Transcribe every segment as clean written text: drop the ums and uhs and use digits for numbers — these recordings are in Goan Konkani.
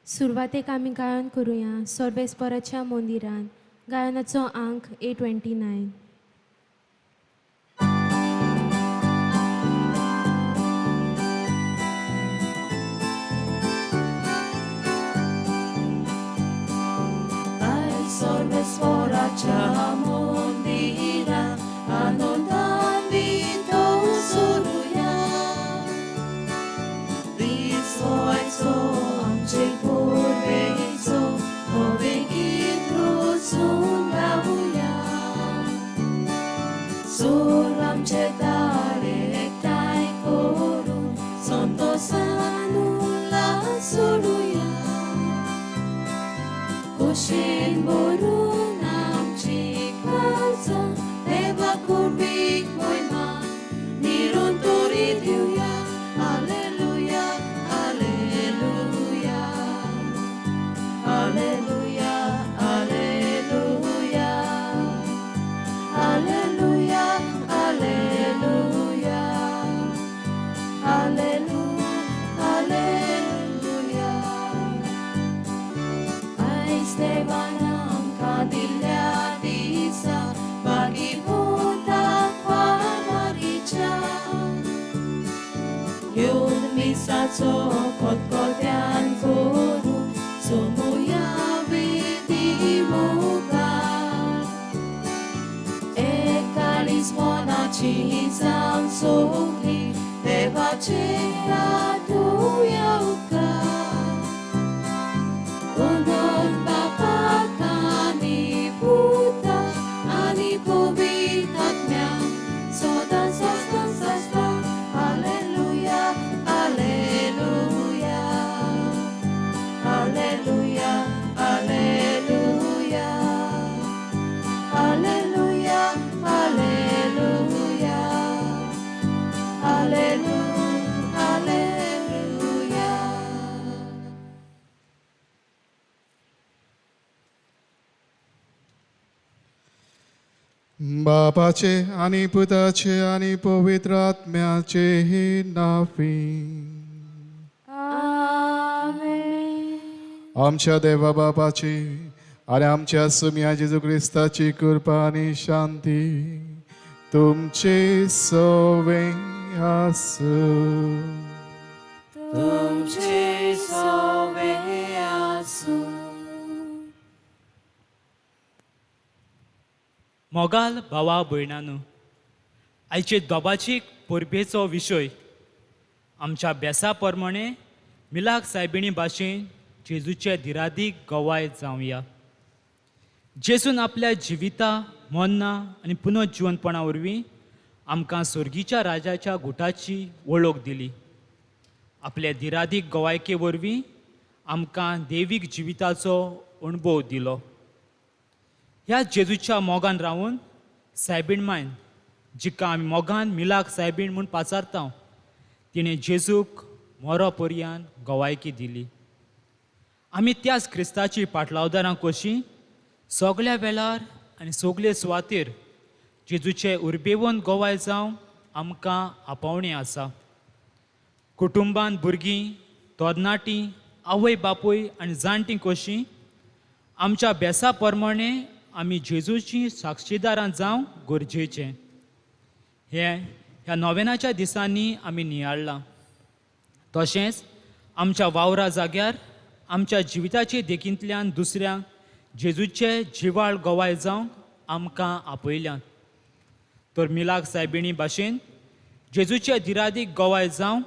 सुरवातेक आमी गायन करुया सर्वेस्पराच्या मंदिरान. गायनाचो आंक 829. सर्वेस्पराच्या मंदिरान आनंदान दितो सोडुया. दीस वयचो आमचे पुर्वेचो नवें गीत रचून गावया. सूर आमचे ताळे एकठांय करून संतोसान उल्हास सोडुया. खोशेन भरून आमची काळजां देवा कुर्बीक मोयमा निरंतरी दिवया. Hallelujah, hallelujah, hallelujah, hallelujah, hallelujah, hallelujah, hallelujah, hallelujah. आयज देवान आमकां दिल्ल्या दिसा भागीभूताक मारीच्या घेवन मिसाचो खतखत्यान करून सोमुया वेदी मुखार. एकाळीस मनाची जावन सगळी देवाचेर आदुया उपकार. वंदन बापाक आनी पुताक आनी पवित्र आत्म्याक सदां सदां सदां. Hallelujah, hallelujah, hallelujah, hallelujah, hallelujah, hallelujah, hallelujah, hallelujah. बापाचे आनी पुताचे आनी पवित्र आत्म्याचे नांवी. आमेन. आमच्या देवा बापाची आनी आमच्या सुम्या जेजू क्रिस्ताची कृपा आनी शांती तुमचे सवे आसूं. तुमचे सवे आसूं. मोगाल भावा भयणानो, आयचे दोबाचीक परबेचो विशय आमच्या बेसा प्रमाणे मिलाक सायबिणी भाशेन जेजूचे दिरादीक गवाय जावया. जेजून आपल्या जिविता, मन्ना आनी पुनर्जिवनपणा वरवीं आमकां स्वर्गीच्या राजाच्या गुटाची वळख दिली. आपल्या दिरादीक गवायके वरवीं आमकां देवीक जिविताचो अणभव दिलो. ह्या जेजूच्या मोगान रावन सायबीण मायन, जिका आमी मोगान मिलाक सायबीण म्हूण पाचारता, तिणें जेजूक मोरो पर्यान गवायकी दिली. आमी त्याच क्रिस्ताची पाटलावदारां कशीं सगल्या वेळार आनी सगले सुवातेर जेजूचे उर्बेवन गवाय जावंक आमकां आपोवणें आसा. कुटुंबान भुरगीं, तरणाटीं, आवय बापूय आनी जाणटीं कशीं आमच्या बेसा प्रमाणे आमी जेजूची साक्षीदारां जावंक गरजेचें हें ह्या नोवेनाच्या दिसांनी आमी नियाळ्ळां. तशेंच आमच्या वावरा जाग्यार आमच्या जिविताचे देखींतल्यान दुसऱ्यांक जेजूचे जिवाळ गवाय जावंक आमकां आपयल्यात. तर मिलाक सायबिणी भाशेन जेजूचे दिरादीक गवाय जावंक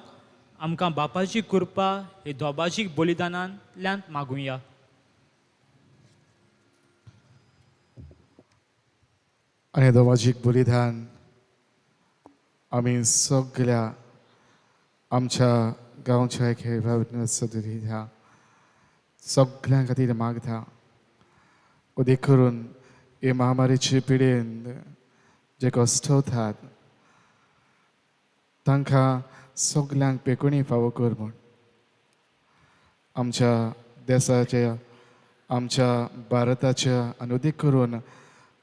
आमकां बापाची कृपा हे दोबाजीक बलिदानांतल्यान मागुया. आनी दोबाजीक बलिदान आमी सगळ्या आमच्या गांवच्या ह्या सगळ्यां खातीर मागता. उदीक करून हे महामारीचे पिडेन जे कश्टवतात तांकां सगल्यांक पेकुणी फावो कर म्हूण आमच्या देसाच्या, आमच्या भारताच्या आनी उदीक करून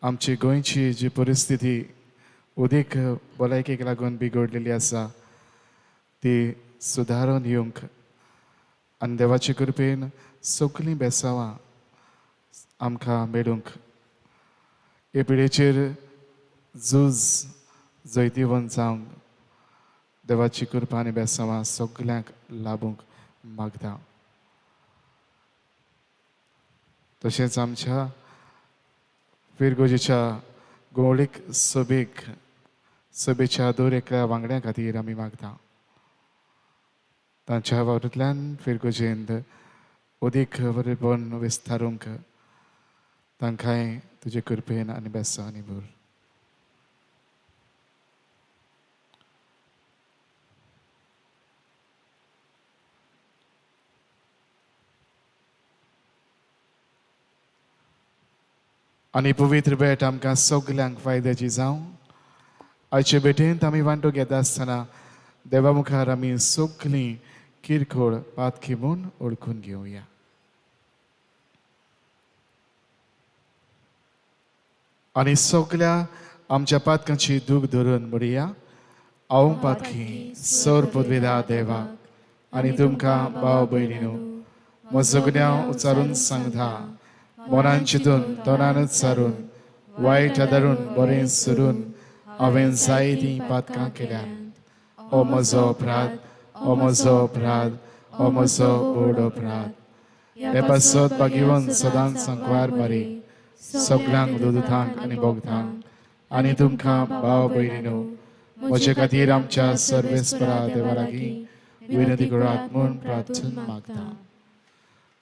आमची गोंयची जी परिस्थिती उदीक भलायकेक लागून बिगडलेली आसा ती सुदारून येवंक आनी देवाचे कृपेन सगळीं बेसांवां आमकां मेळूंक हे पिडेचेर झूज जैतिवंत जावंक देवाची कृपा आनी बेसांवां सगल्यांक लाबूंक मागता. तशेंच आमच्या फिरगोजेच्या गोवळीक सभेक सभेच्या दर एकल्या वांगड्या खातीर आमी मागता. तांच्या वावरांतल्यान फिरगोजेंत अदीक बरेपण विस्तारूंक तांकांय तुजे कृपेन आनी बेसांनी भर. आनी पवित्र भेट आमकां सगल्यांक फायद्याची जावं. आयचे भेटेंत आमी वांटो घेता आसतना देवा मुखार आमी सगलीं किरकोळ पातकी म्हूण वळखून घेवया. आनी सगल्या आमच्या पातकांची दूख धरून म्हणया, हांव पातकी सर पदवेदा देवा आनी तुमकां भाव भयणीनो म्हजो गुन्यांव उचारून सांगता, मनान चिंतून तोंडान उच्चारून वायट आदारून बरें सोडून हांवें जायतीं पातकां केल्यांत. ओ म्हजो अपराध, ओ म्हजो अपराध, ओ म्हजो व्हड अपराध. हे पासत भाग्यवंत सदांच संकवार मारी सगल्यांक दुदुतांक आनी भोगतांक आनी तुमकां भाव भयणीनो म्हजे खातीर आमच्या सर्वेस्परा देवा लागीं विनंती करात म्हूण प्रार्थना मागता.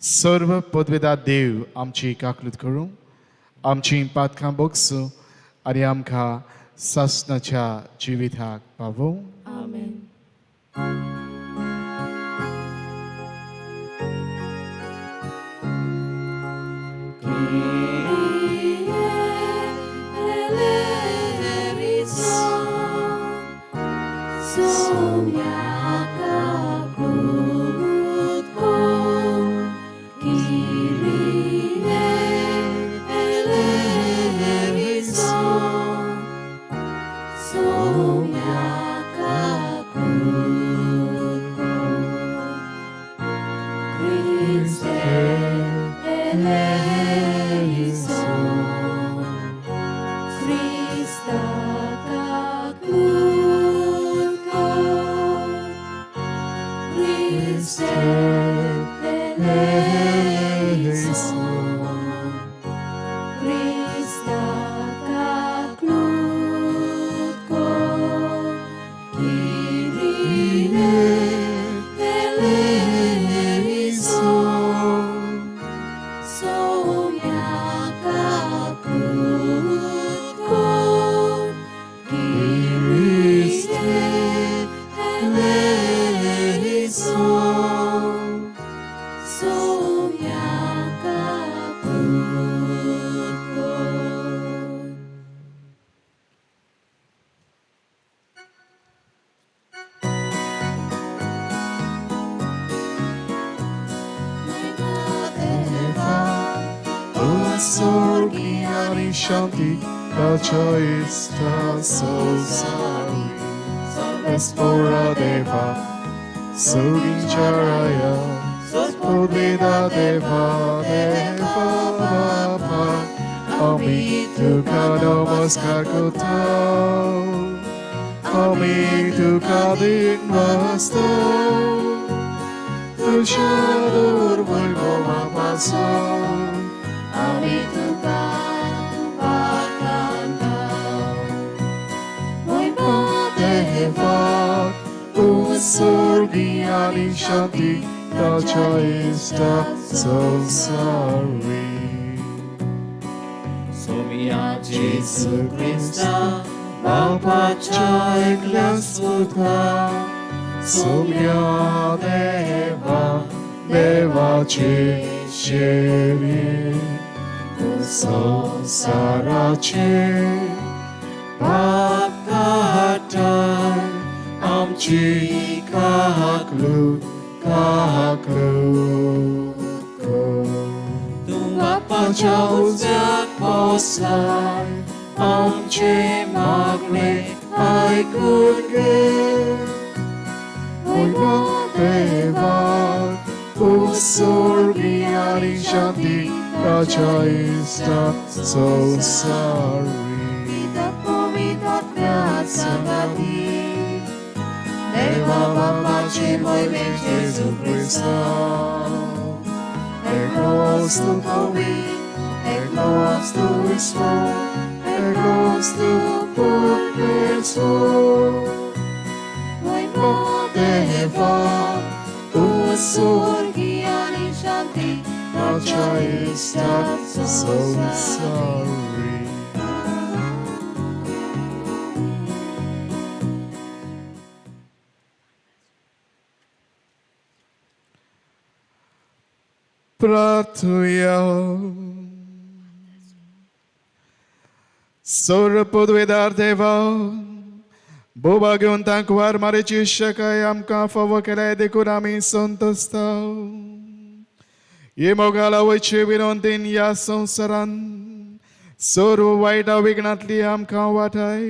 सर्व पदवेदा देव आमची काकलूत करूं, आमची पातकां बोगसूं आनी आमकां सासणाच्या जिविताक पावोवं. आमेन. Shanti, ताच्या इश्टा संवसारी सर्वेस्परा देवा सुगींच्या राया पदवेदा देवा देवा बापा आमी तुका नमस्कार करता, आमी तुका दिनवासता, तुज्या दर वैभवा पासून आमी तुका उत्सर्गी आनी शांती ताच्या इश्टा संवसारी. सोम्या जेजू क्रिस्ता बापाच्या एकल्या सुता सोम्या देवा देवाची शेवी संवसाराचे पाप काडटाय आमची काकलूत काकलूत कर. तूं बापाच्या उजव्याक बसलाय आमचे मागणे आयकून घे. वयल्या देवा सोर्गी आनी शांती ताच्या इश्टा संवसारी. सांगाती देवा बापाची मोहिमे जेजू क्रिस्ता एकलोच तूं पवित्र, एकलोच तूं ईश्वर, एकलोच तूं पूत परमेश्वर, मोहिमा देवा तूं स्वर्गी आनी शांती ताच्या इश्टा संवसारी. प्रार्थुया. सौर पदवेदार देवा, बोबा घेवन तांकवार मारेची शकाय आमकां फावो केल्याय देखून आमी संतोसता. हे मोगाल आवयचे विनंतीन ह्या संवसारान सर्व वायटा विघ्नांतली आमकां वाटाय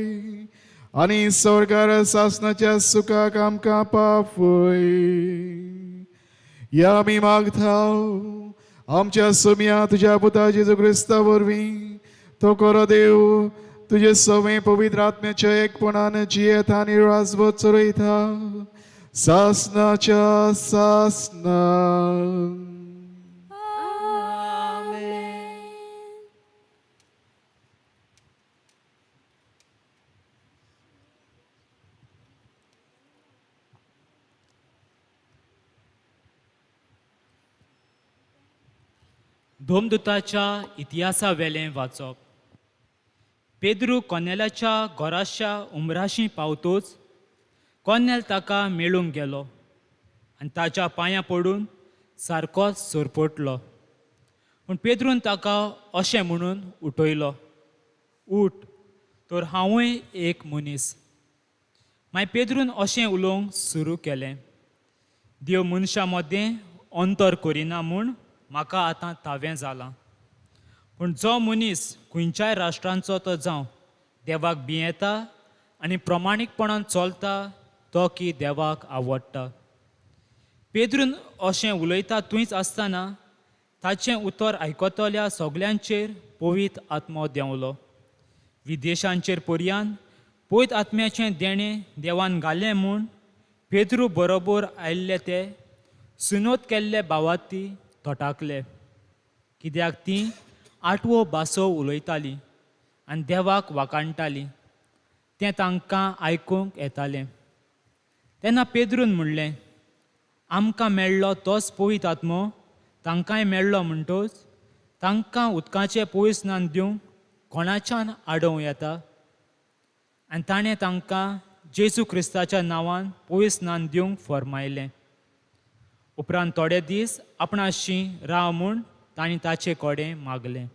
आनी स्वर्गार सासनाच्या सुखाक आमकां पावय. ह्या आमी मागता आमच्या सोम्या तुज्या पुता जेजू क्रिस्ता वरवीं. तो खरो देव तुजे सवे पवित्र आत्म्याच्या एकपणान जियेता आनी राजवत चलयता सासनाच्या सासना. आमेन. धोमदुताच्या इतिहासा वेलें वाचप. पेद्रू कोनेलाच्या घराच्या उमराशी पावतोच कोनेल ताका मेळूंक गेलो आनी ताच्या पांयां पडून सारकोच सरपटलो. पूण पेद्रून ताका अशें म्हणून उठयलो, उठ, तर हांवूय एक मनीस. मागीर पेद्रून अशें उलोवंक सुरू केलें, देव मनशां मदें अंतर करिना म्हूण म्हाका आतां तावें जालां. पूण जो मनीस खंयच्याय राष्ट्रांचो तो जावं देवाक भियेता आनी प्रमाणीकपणान चलता तो की देवाक आवडटा. पेद्रून अशें उलयता थंयच आसतना ताचें उतर आयकतल्या सगल्यांचेर पवित्र आत्मो देंवलो. विदेशांचेर पर्यान पवित्र आत्म्याचें देणें देवान घालें म्हूण पेद्रू बरोबर आयिल्ले ते सुनोत केल्ले भावाती थटाकले, कित्याक ती आठवो भासो उलयताली आनी देवाक वाखाणटाली तें तांकां आयकूंक येतालें. तेन्ना पेद्रून म्हणलें, आमकां मेळ्ळो तोच पवित्र आत्मो तांकांय मेळ्ळो म्हणटोच तांकां उदकाचें पयस स्नान दिवंक कोणाच्यान आडोवं येता? आनी ताणें तांकां जेजू क्रिस्ताच्या नांवान पयस स्नान दिवंक फर्मायलें. उपरांत थोडे दीस आपणाशी राव म्हूण तांणी ताचे कडेन मागलें.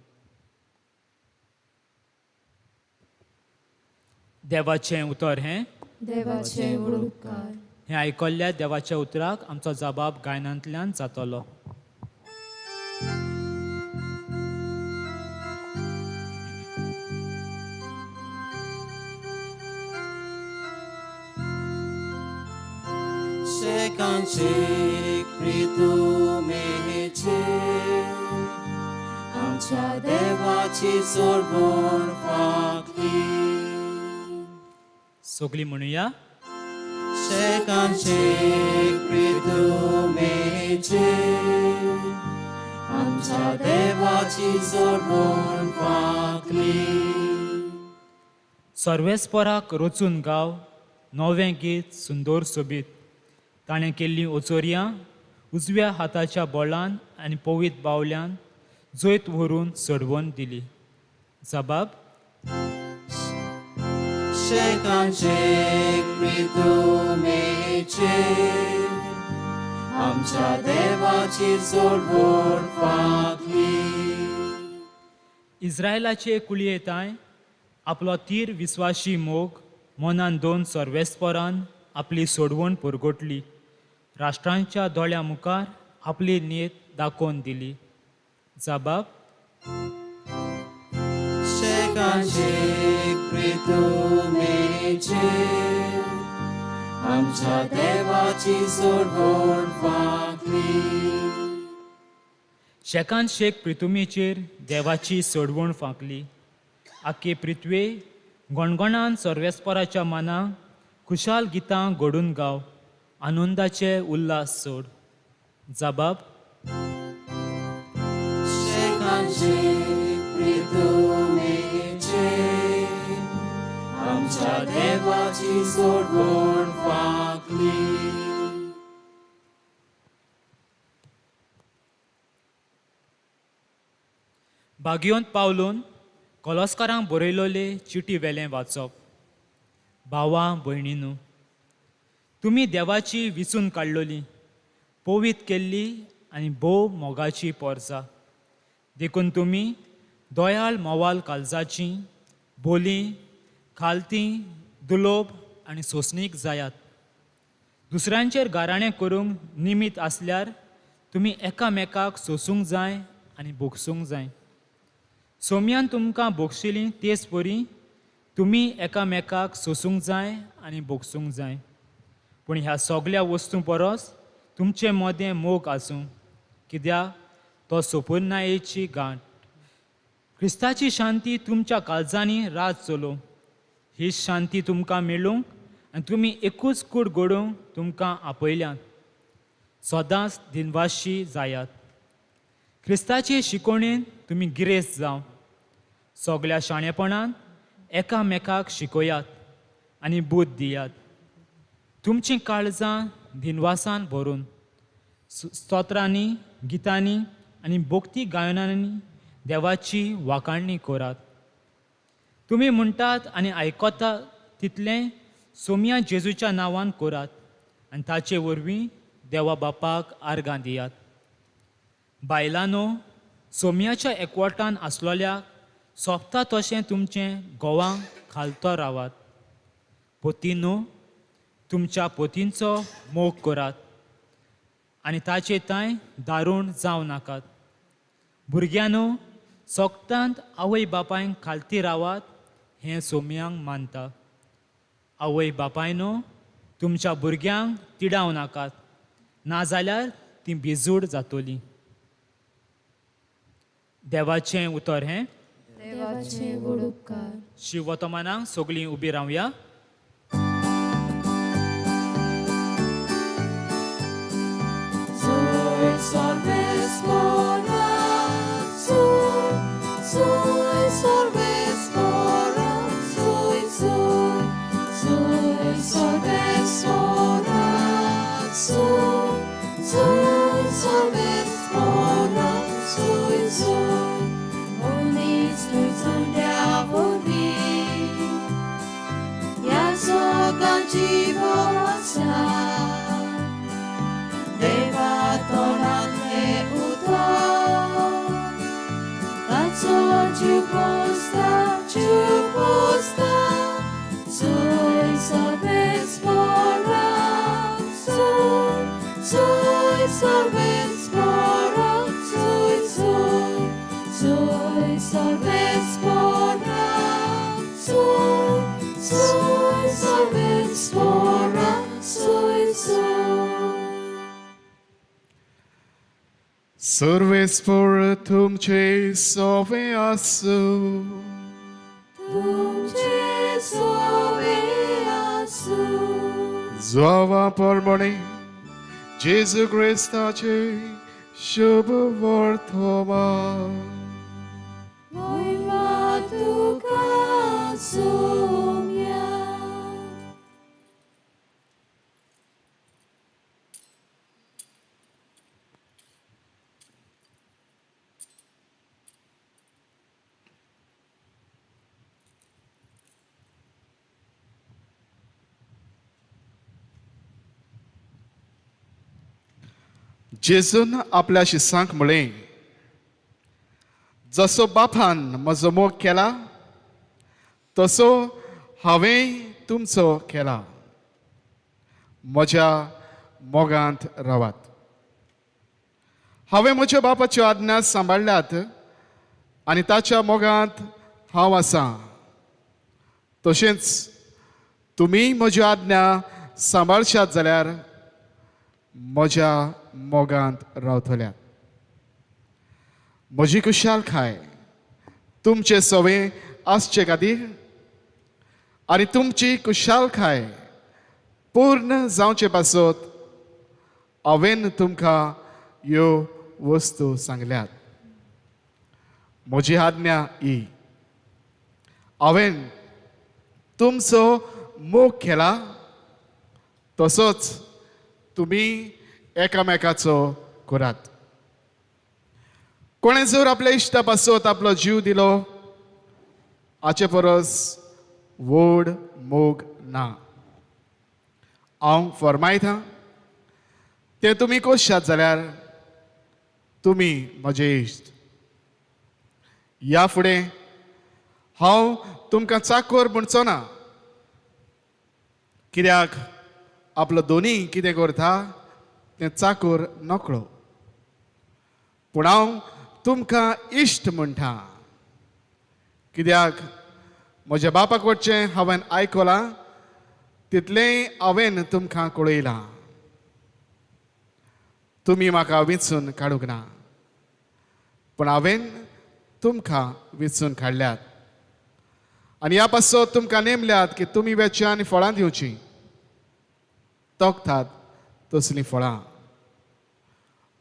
देवाचें उतर हें देवाचे व्हड उपकार. हें आयकल्ल्या देवाच्या उतराक आमचो जबाब गायनांतल्यान जातलो. शेकांचेक प्रितुमेचे आमच्या देवाची सोडवण फाकली. सगळीं म्हणुया, शेकांचेक प्रितुमेचे आमच्या देवाची सोडवण फाकली. सर्वेस्पराक रचून गाव नवें गीत सुंदर सोबीत. ताणें केल्लीं ओचोरयां उजव्या हाताच्या बोळान आनी पवित्र बावल्यान जैत व्हरून सोडवून दिली. जबाब शेकांचेक प्रितुमेचे आमच्या देवाची सोडवण फाकली. इस्रायलाचे कुळयेताय आपलो तीर विस्वाशी मोग मनान दोन सर्वेस्परान आपली सोडवण परगटली. राष्ट्रांच्या दोळ्या मुखार आपली नेत दाखोवन दिली. जबाब शेकांचेक प्रितुमेचे आमच्या देवाची सोडवण फाकली. शेकान शेक प्रितुमेचेर देवाची सोडवण फांकली. आखे पृथ्वे गणगणान सर्वेस्पराच्या मनाक खुशाल गितां घडून गाव, आनंदाचे उल्हास सोड. जबाब. शेकान शेक प्रितुमेचेर आमच्या देवाची सोडवण फांकली. बागियोंत पावलून कोलोस्कारांक बरयलोले चिटी वेलें वाचप. भावा भयणीनू, तुमी देवाची विचून काडलोली, पवीत केल्ली आनी भोव मोगाची पोरसा, देखून तुमी दोयाळ मोवाल काळजाची, बोली खालती, दुलोब आनी सोंसणीक जायात. दुसऱ्यांचेर गाराणें करूंक निमीत आसल्यार तुमी एकामेकाक सोंसूंक जाय आनी भोगसूंक जाय. सोम्यान तुमकां भोगशिली तेच परी तुमी एकामेकाक सोंसूंक जाय आनी भोगसूंक जाय. पूण ह्या सगल्या वस्तूं परस तुमचे मदें मोग आसूं, कित्याक तो सोपुर्नायेची गांठ. क्रिस्ताची शांती तुमच्या काळजांनी राज चलोवं. ही शांती तुमकां मेळूंक आनी तुमी एकूच कूड घडोवंक तुमकां आपयल्यात. सदांच दिनवाशी जायात. क्रिस्ताचे शिकोवणेन तुमी गिरेस्त जावं. सगल्या शाणेपणान एकामेकाक शिकयात आनी बूद दियात. तुमचीं काळजां दिनवासान भरून स्तोत्रांनी, गितांनी आनी भक्ती गायनांनी देवाची वाखाणणी करात. तुमी म्हणटात आनी आयकता तितलें सोम्या जेजूच्या नांवान करात आनी ताचे वरवीं देवा बापाक आर्गां दियात. बायलांनो, सोम्याच्या एकवटान आसलोल्याक सोंपता तशें तुमचें घोवांक खालतो रावात. पोतीनो, तुमच्या पोतींचो मोग करात आनी ताचे तांय दारूण जावं नाकात. भुरग्यांनो, सोगटांत आवय बापायक खालती रावात हें सोम्यांक मानता. आवय बापायनो, तुमच्या भुरग्यांक तिडावं नाकात, नाजाल्यार तीं भिजूड जातलीं. देवाचें उतर हें. देवाचे व्हड उपकार. शिवतमानाक सगळीं उबी रावया. Zoe सर्वेस्परा, Zoe, Zoe सर्वेस्परा, Zoe, Zoe, Zoe सर्वेस्परा, Zoe, Zoe सर्वेस्परा, Zoe, Zoe, मनीस नुजून वरवीं ह्या सगळ्यांची जीव आसा. देवा तोंडांतलें उतर ताचो जीव पोसता, जीव पोसता. Zoe सर्वेस्परा, Zoe, Zoe सर्वेस्परा, Zoe, Zoe, Zoe सर्वेस्परा, Zoe, Zoe सर्वेस्परा, Zoe, Zoe. सर्वेस्पर तुमचे सोवे आसूं. तुमचे सोवे आसूं. जावा परमणे जेजू क्रिस्ताचे शुभ वर्तमान. मोयवा तुका सोम्या. जेजून आपल्या शिसांक म्हळें, जसो बापान म्हजो मोग केला तसो हांवें तुमचो केला. म्हज्या मोगांत रावात. हांवें म्हज्या बापाच्यो आज्ञा सांबाळ्ळ्यात आनी ताच्या मोगांत हांव आसां. तशेंच तुमी म्हज्यो आज्ञा सांबाळशात जाल्यार म्हज्या मोगांत रावतल्यात. म्हजी खुशालकाय तुमचे सवे आसचे खातीर आनी तुमची खुशालकाय पूर्ण जावचे पासत हांवें तुमकां ह्यो वस्तू सांगल्यात. म्हजी आज्ञा ही, हांवें तुमचो मोग केला तसोच तुमी एकामेकाचो करात. कोणें जर आपल्या इश्टा पासत आपलो जीव दिलो हाचे परस व्हड मोग ना. हांव फर्मायता तें तुमी कोशात जाल्यार तुमी म्हजे इश्ट. ह्या फुडें हांव तुमकां चाकोर म्हणचो ना, कित्याक आपलो दोनी कितें करता तें चाकोर नकळो, पूण हांव तुमकां इश्ट म्हणटा, कित्याक म्हज्या बापा कडचें हांवें आयकलां तितलेंय हांवें तुमकां कळयलां. तुमी म्हाका विंचून काडूंक ना, पूण हांवें तुमकां विंचून काडल्यात आनी ह्या पासत तुमकां नेमल्यात की तुमी वेच्या आनी फळां दिवचीं, तोखतात तसलीं फळां.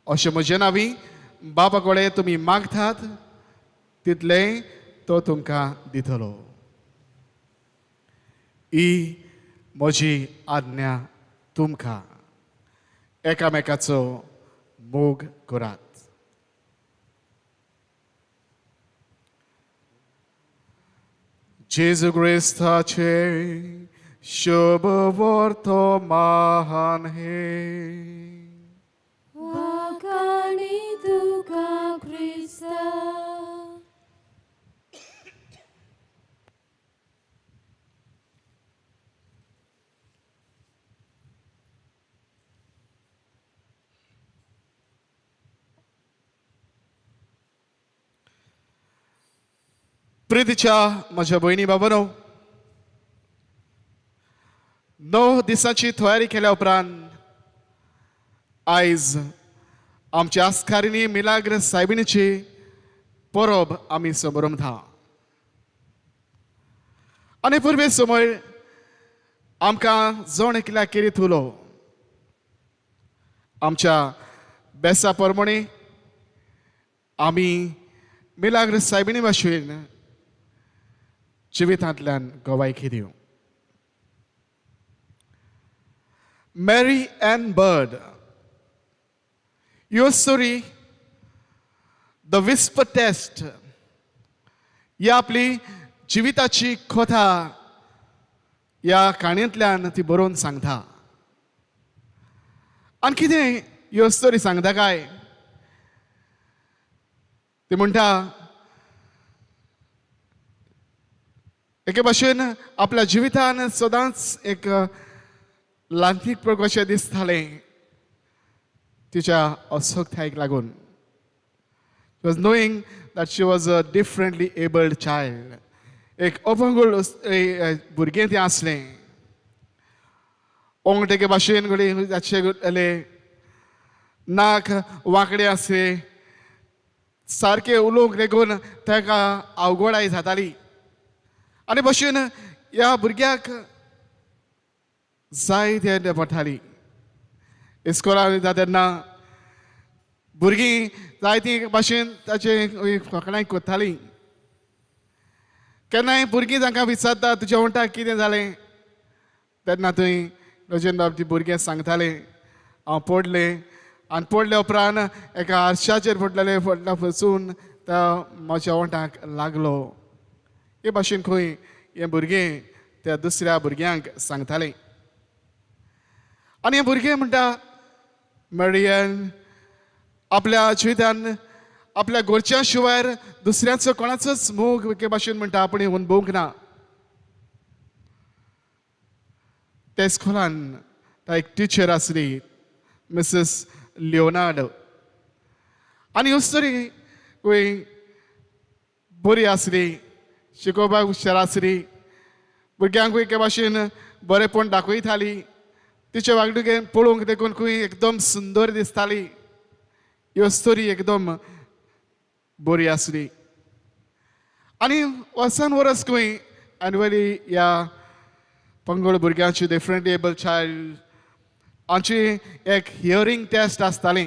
अशें म्हजे नांवी बापा कडेन तुमी मागतात तितलें तो तुमकां दितलो. ही म्हजी आज्ञा तुमकां, एकामेकाचो मोग करात. जेजू क्रिस्ताचे शुभ वर्तमान हे. वाखाणी तुका क्रिस्ता. प्रितीच्या म्हज्या भयणी बाबानो, 9 दिसांची तयारी केल्या उपरांत आयज आमच्या आस्कारिणी मिलाग्र सायबिणीची परब आमी समरमता. आनी पुर्वे समय आमकां जण एकल्या किरीत उलो आमच्या बेसा परमणी आमी मिलाग्र सायबिणी भाशेन जिवितांतल्यान गवायकी दिवं. मॅरी एन बर्ड ह्यो स्टोरी the whisper test ही आपली जिविताची कथा ह्या काणयेंतल्यान ती बरोवन सांगता. आनी कितें ह्यो स्टोरी सांगता काय, ती म्हणटा एके भाशेन आपल्या जिवितान सदांच एक लांतीक कशें दिसतालें तिच्या असक्तायेक लागून. She was knowing that she was a differently abled child. एक अपंगूळ भुरगें तें आसलें. ओंठ एके भाशेन घडये जातशें नाक वांकडें आसलें, सारकें उलोवंक लेगून ताका अवघडाय जाताली. आनी भशेन ह्या भुरग्याक जाय तें पडटाली. इस्कोलान वयता तेन्ना भुरगीं जायतीं भाशेन ताचे फकणाय करतालीं. केन्नाय भुरगीं तांकां विचारता तुज्या वण्टाक कितें जालें, तेन्ना थंय रजन बाब ती भुरगें सांगतालें हांव पडलें आनी पडल्या उपरांत एका आरशाचेर पडलेलें, पडल्या पसून त्या म्हज्या वण्टाक लागलो. हे भाशेन खंय हें भुरगें त्या दुसऱ्या भुरग्यांक सांगतालें. आनी हें भुरगें म्हणटा मरियन आपल्या जिवितान आपल्या घरच्या शिवाय दुसऱ्याचो कोणाचोच मोग एके भाशेन म्हणटा आपण अणभवूंक ना. त्या स्कुलान एक टिचर आसली मिसेस लिओनार्डो, आनी अस्तुरी खंय बरी आसली, शिकोवपाक हुशार आसली, भुरग्यांकूय एके भाशेन बरेंपण दाखयताली. तिचे वागणुकेन पळोवंक देखून खंय एकदम सुंदर दिसताली. ह्यो अस्तुरी एकदम बरी आसली. आनी वर्सान वर्स खंय एनुअली ह्या पंगड भुरग्यांची, डिफरंटली एबल चायल्ड हांची एक हियरींग टेस्ट आसताली.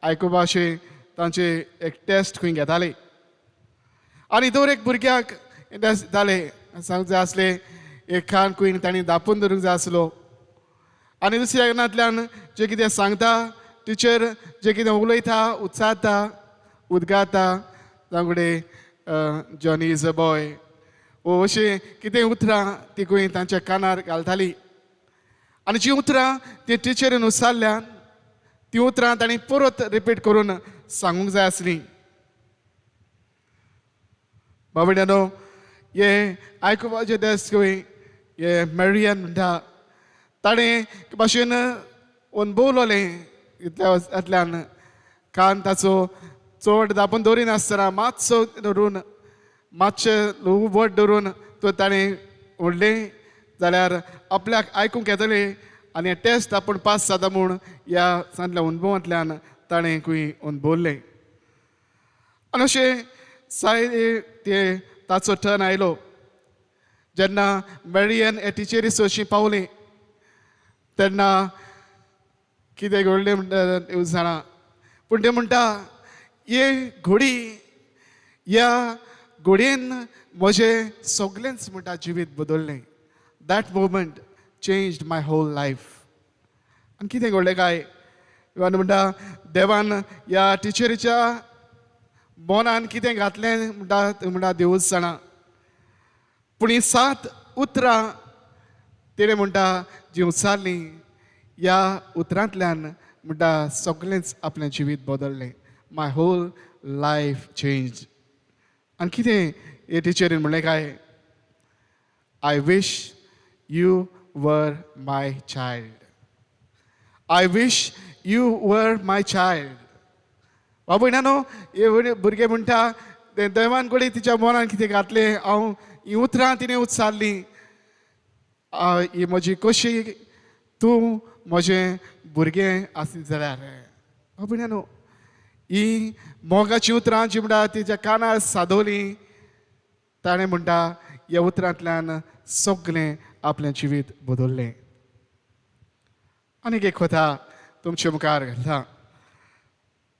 आयकुपाची तांची एक टेस्ट खंय घेताली आनी दर एक भुरग्याक टेस्ट जाले सांगूंक जाय आसलें, एक कान खंय तांणी दापून धरूंक जाय आसलो आनी दुसऱ्या कानांतल्यान जें कितें सांगता टिचर, जें कितें उलयता, उच्चारता, उदगाता, जावं "Johnny is a boy" वो अशीं कितें उतरां ती खंय तांच्या कानार घालताली आनी जीं उतरां ती टिचरीन उच्चारल्यान ती उतरां तांणी परत रिपीट करून सांगूंक जाय आसलीं. बाबड्यानो, हे आयकुपाचें टेस्ट खंय हे मेरियन म्हणटा, ताणें भाशेन अणभवलोलें. इतल्या वर्सांतल्यान कान ताचो चड दापून दवरिनासतना मातसो धरून, मातशें ल्हवू बोट धरून तो ताणें व्हडलें जाल्यार आपल्याक आयकूंक येतलें आनी टेस्ट आपूण पास जाता म्हूण ह्या सांतल्या अणभवांतल्यान ताणें खंय अणभवलें. आनी अशें साय ते ताचो टर्न आयलो जेन्ना मेरियन हे टिचरी सोशी पावली तेन्ना कितें घडलें म्हणटा जाणा, पूण ते म्हणटा, हे घोडी, ह्या घोडयेन म्हजें सगळेंच म्हणटा जिवीत बदललें. That moment changed my whole life. आनी कितें घडलें काय म्हणटा, देवान ह्या टिचरीच्या मनान कितें घातलें म्हणटा, म्हणटा देवूच जाणा, पूण ही सात उतरां तिणें म्हणटा जी उच्चारलीं, ह्या उतरांतल्यान म्हणटा सगळेंच आपलें जिवीत बदललें. My whole life change. आनी कितें हे टिचरीन म्हणलें काय, "I wish you were my child. I wish you were my child." बाबू न्हू, हे भुरगे म्हणटा ते देवान कडेन तिच्या मनान कितें घातलें हांव, ही उतरां तिणें उच्चारलीं, ही म्हजी कशी तूं म्हजें भुरगें आसली जाल्यार. बाबू न्हू, ही मोगाची उतरां जी म्हणटा तिच्या कानार सादवली ताणें म्हणटा, ह्या उतरांतल्यान सगळें आपलें जिवीत बदललें. आनीक एक कथा तुमचे मुखार घालता.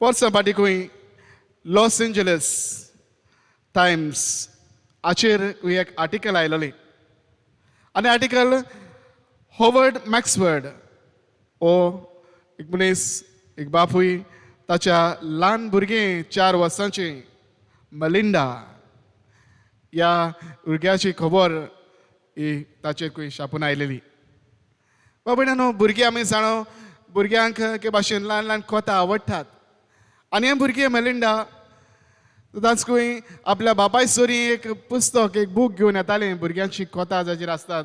वर्सां फाटीं खंय लॉस एंजलस टायम्स हाचेर एक आर्टिकल आयलोलें आनी आर्टिकल होवर्ड मॅक्सवर्ड हो एक मनीस, एक बापूय, ताच्या ल्हान भुरगें 4 वर्सांचें मलिंडा ह्या भुरग्याची खबर ही ताचेर खंय छापून आयलेली. बाबा, भुरगीं आमी जाणो, भुरग्यांक के भाशेन ल्हान ल्हान कोता आवडटात आनी हें भुरगें मेलिंडा सदांच खंय आपल्या बापाय सरी एक पुस्तक, एक बूक घेवन येतालें, भुरग्यांची कोता जाचेर आसतात.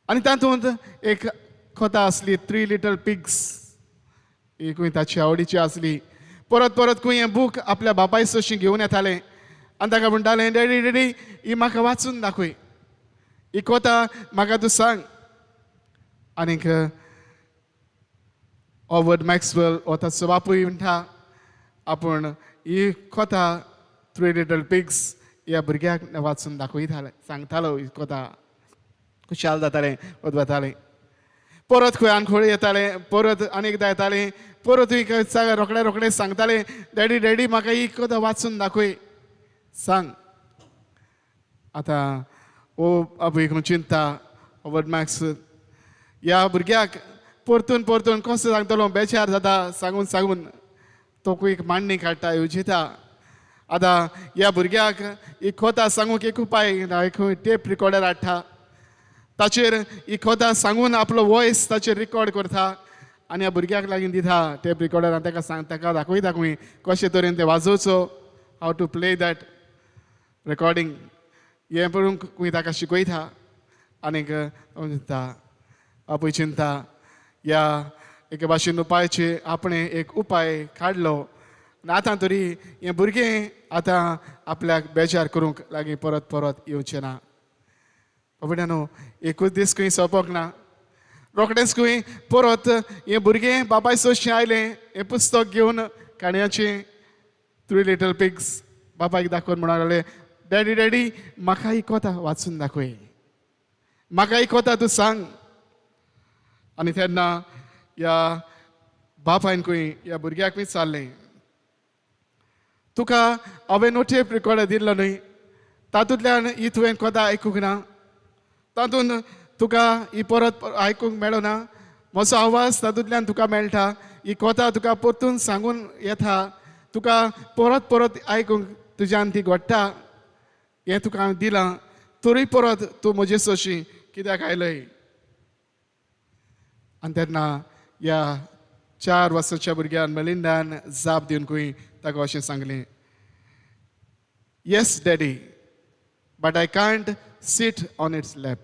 आनी तातूंत एक कथा आसली, थ्री लिटल पिग्स. ही खंय ताची आवडीची आसली. परत परत खंय हें बूक आपल्या बापाय सोशी घेवन येतालें आनी ताका म्हणटालें, "डॅडी, डॅडी, ही म्हाका वाचून दाखय, ही कथा म्हाका तूं सांग." आनीक हॉवर्ड मॅक्सवेल हो ताचो बापूय म्हणटा, आपूण ही कथा थ्री लिटल पिग्स ह्या भुरग्याक वाचून दाखयताले, सांगतालो ही कथा. खुशाल जातालें, वतालें परत खंय आनी येतालें, परत आनी एकदां येतालें, परत रोखडे रोखडे सांगतालें, "डॅडी, डॅडी, म्हाका ही कथा वाचून दाखय, सांग." आतां ओ बापूय चिंता हॉवर्ड मॅक्स, ह्या भुरग्याक परतून परतून कसो सांगतलो, बेचार जाता सांगून सांगून. तो एक मांडणी काडटा, येवजिता, आतां ह्या भुरग्याक एक कथा सांगूंक एक उपाय. एक टेप रिकॉर्डर हाडटा, ताचेर ही कथा सांगून आपलो वॉयस ताचेर रिकॉर्ड करता आनी ह्या भुरग्याक लागीं दिता टेप रिकॉर्डर आनी ताका सांग, ताका दाखयता खंय कशे तरेन ते वाजोवचो, how to play that recording, हें पळोवंक खंय ताका शिकयता. आनीक चिंता, बापूय चिंता, ह्या एके भाशेन उपायाचे आपणें एक उपाय काडलो आनी आतां तरी हें भुरगें आतां आपल्याक बेजार करूंक लागीं परत परत येवचें ना. बाबड्यानो, एकूच दीस खंय सोंपोंक ना. रोखडेंच खंय परत हें भुरगें बापाय सोशें आयलें हें पुस्तक घेवन काणयांचें. थ्री लिटल पिग्स बापायक दाखोवन म्हणूंक लागलें, डॅडी डॅडी म्हाका ही कथा वाचून दाखय, म्हाका ही कथा तूं सांग. आनी तेन्ना ह्या बापायनकूय ह्या भुरग्याकूय विचारलें, तुका हांवें नो टेप रिकॉर्डर दिल्लो न्हय, तातूंतल्यान ही तुवें कथा आयकूंक ना, तातूंत तुका ही परत आयकूंक मेळना, म्हजो आवाज तातूंतल्यान तुका मेळटा, ही कथा तुका परतून सांगून येता, तुका परत परत आयकूंक तुज्यान ती घडटा, हें तुका हांवें दिलां, तरी परत तूं म्हजे सोशी कित्याक आयलय? आनी तेन्ना ह्या 4 वर्सांच्या भुरग्यान मेलिंडान जाप दिवनकूय ताका अशें सांगलें, yes daddy, but I can't sit on its lap.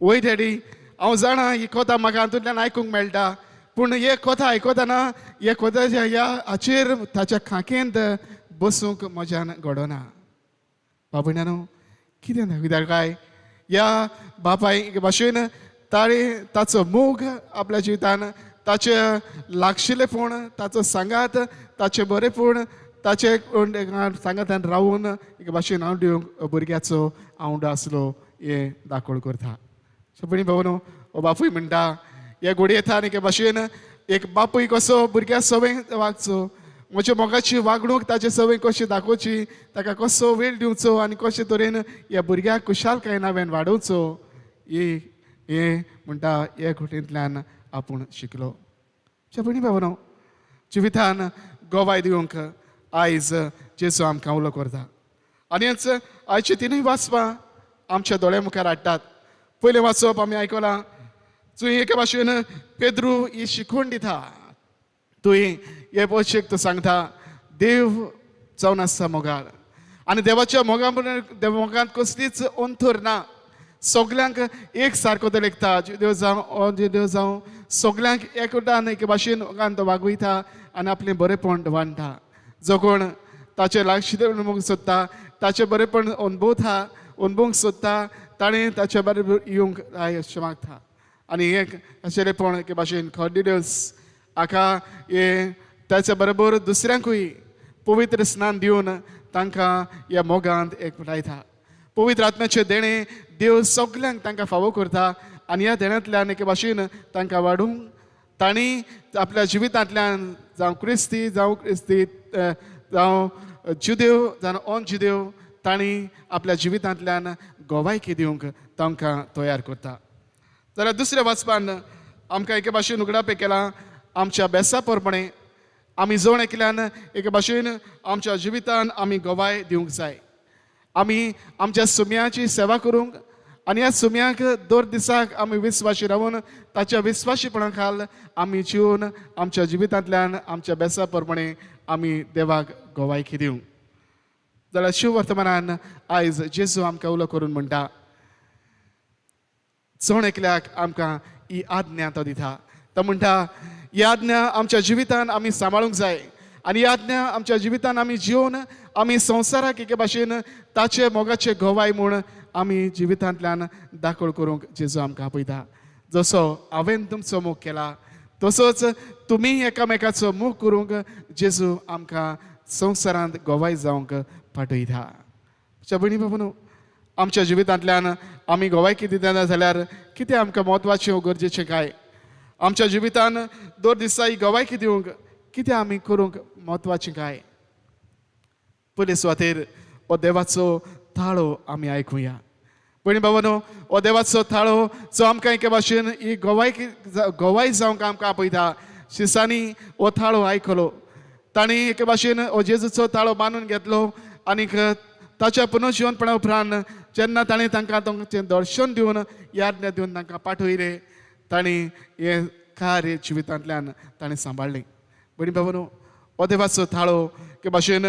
वय डॅडी, हांव जाणा ही कथा म्हाका हातूंतल्यान आयकूंक मेळटा, पूण हे कथा आयकतना हे कथाच्या ह्या हाचेर ताच्या खांकेंत बसूंक म्हज्यान घडना. बाबुण्यानो कितें दाखयता काय ह्या बापाय भाशेन ताणें ताचो मोग आपल्या जिवितान, ताचे लागशिल्लेपण, ताचो सांगात, ताचें बरेंपण, ताचे सांगातान रावून एके भाशेन हांव दिवंक भुरग्याचो आवंडो आसलो हें दाखोवण करता. सपणी भोवनो हो बापूय म्हणटा हे घोडयेंत एके भाशेन एक बापूय कसो भुरग्या सवय वागचो, म्हज्या मोगाची वागणूक ताचे सवय कशी दाखोवची, ताका कसो वेळ दिवचो आनी कशे तरेन ह्या भुरग्याक खुशालकायेन हांवें वाडोवचो, हे म्हणटा हे घोटेंतल्यान आपूण शिकलो. भयणी बाबानो, जिवितान गोवाय दिवंक आयज जेजू आमकां उलो करता आनी हेच आयची तिनूय वाचपां आमच्या दोळ्या मुखार हाडटात. पयलें वाचप आमी आयकलां, तुवें एके भाशेन पेद्रू ही शिकवण दिता, तुवें हे पक्षेक तूं सांगता देव जावन आसता मोगाळ आनी देवाच्या मोगा मोगांत कसलीच अंतर ना, सगल्यांक एक सारको तो लेखता, देव जावं देव जावं सगल्यांक एकदान एके भाशेन मोगान तो वागयता आनी आपलें बरेंपण वांट्टा. जो कोण ताचें लागशिल्लें अणभवूंक सोदता, ताचें बरेंपण अणभवता, अणभवूंक सोदता, ताणें ताचे बरोबर येवंक जाय अशें मागता. आनी एक खाशेलेपण एके भाशेन कॉर्निलियस हाका हे ताचे बरोबर दुसऱ्यांकूय पवित्र स्नान दिवन तांकां ह्या मोगांत एकठांयता. पवित्र आत्म्याचें देणें देव सगल्यांक तांकां फावो करता आनी ह्या देण्यांतल्यान एके भाशेन तांकां वाडूंक तांणी आपल्या जिवितांतल्यान जावं क्रिस्ती जावं क्रिस्ती जावं जुदेव जावं ऑन जुदेव तांणी आपल्या जिवितांतल्यान गोवायकी दिवंक तांकां तयार करता. जाल्यार दुसऱ्या वाचपान आमकां एके भाशेन उगडापें केलां आमच्या बेसा प्रमाणे आमी जण एकल्यान एके भाशेन आमच्या जिवितान आमी गोवाय दिवंक जाय. आमी आमच्या सुम्याची सेवा करूंक आनी ह्या सुम्याक दर दिसाक आमी विस्वाशी रावून ताच्या विस्वाशीपणा खाल आमी जिवन आमच्या जिवितांतल्यान आमच्या बेसा प्रमाणे आमी देवाक गोवायकी दिवंक. जाल्यार शिववर्तमानान आयज जेजू आमकां उलो करून म्हणटा, जण एकल्याक आमकां ही आज्ञा तो दिता. तो म्हणटा ही आज्ञा आमच्या जिवितान आमी सांबाळूंक जाय आनी ही आज्ञा आमच्या जिवितान आमी जिवन आमी संवसाराक एके भाशेन ताचे मोगाचे गोवाय म्हूण आमी जिवितांतल्यान दाखल करूंक जेजू आमकां आपयता. जसो हांवें तुमचो मोग केला तसोच तुमी एकामेकाचो मोग करूंक जेजू आमकां संवसारांत गोवाय जावंक पाठयता. भयणी बाबा, आमच्या जिवितांतल्यान आमी गोवायकी दितना जाल्यार कितें आमकां म्हत्वाचें गरजेचें काय? आमच्या जिवितान दर दिसा ही गोवायकी दिवंक कितें आमी करूंक म्हत्वाचें काय? पयले सुवातेर हो देवाचो ताळो आमी आयकुया. भयणी बाबानो, हो देवाचो ताळो जो आमकां एके भाशेन ही गोवायकी गोवाय जावंक आमकां आपयता. शिसांनी हो ताळो आयकलो, तांणी एके भाशेन हो जेजूचो ताळो बांदून घेतलो आनीक ताच्या पुनर्जिवनपणा उपरांत जेन्ना ताणें तांकां तांचें दर्शन दिवन याज्ञा दिवन तांकां पाठयलें, तांणी हें कार्य जिवितांतल्यान ताणें सांबाळ्ळें. भयणी बाबानो, हो देवाचो थाळो के भाशेन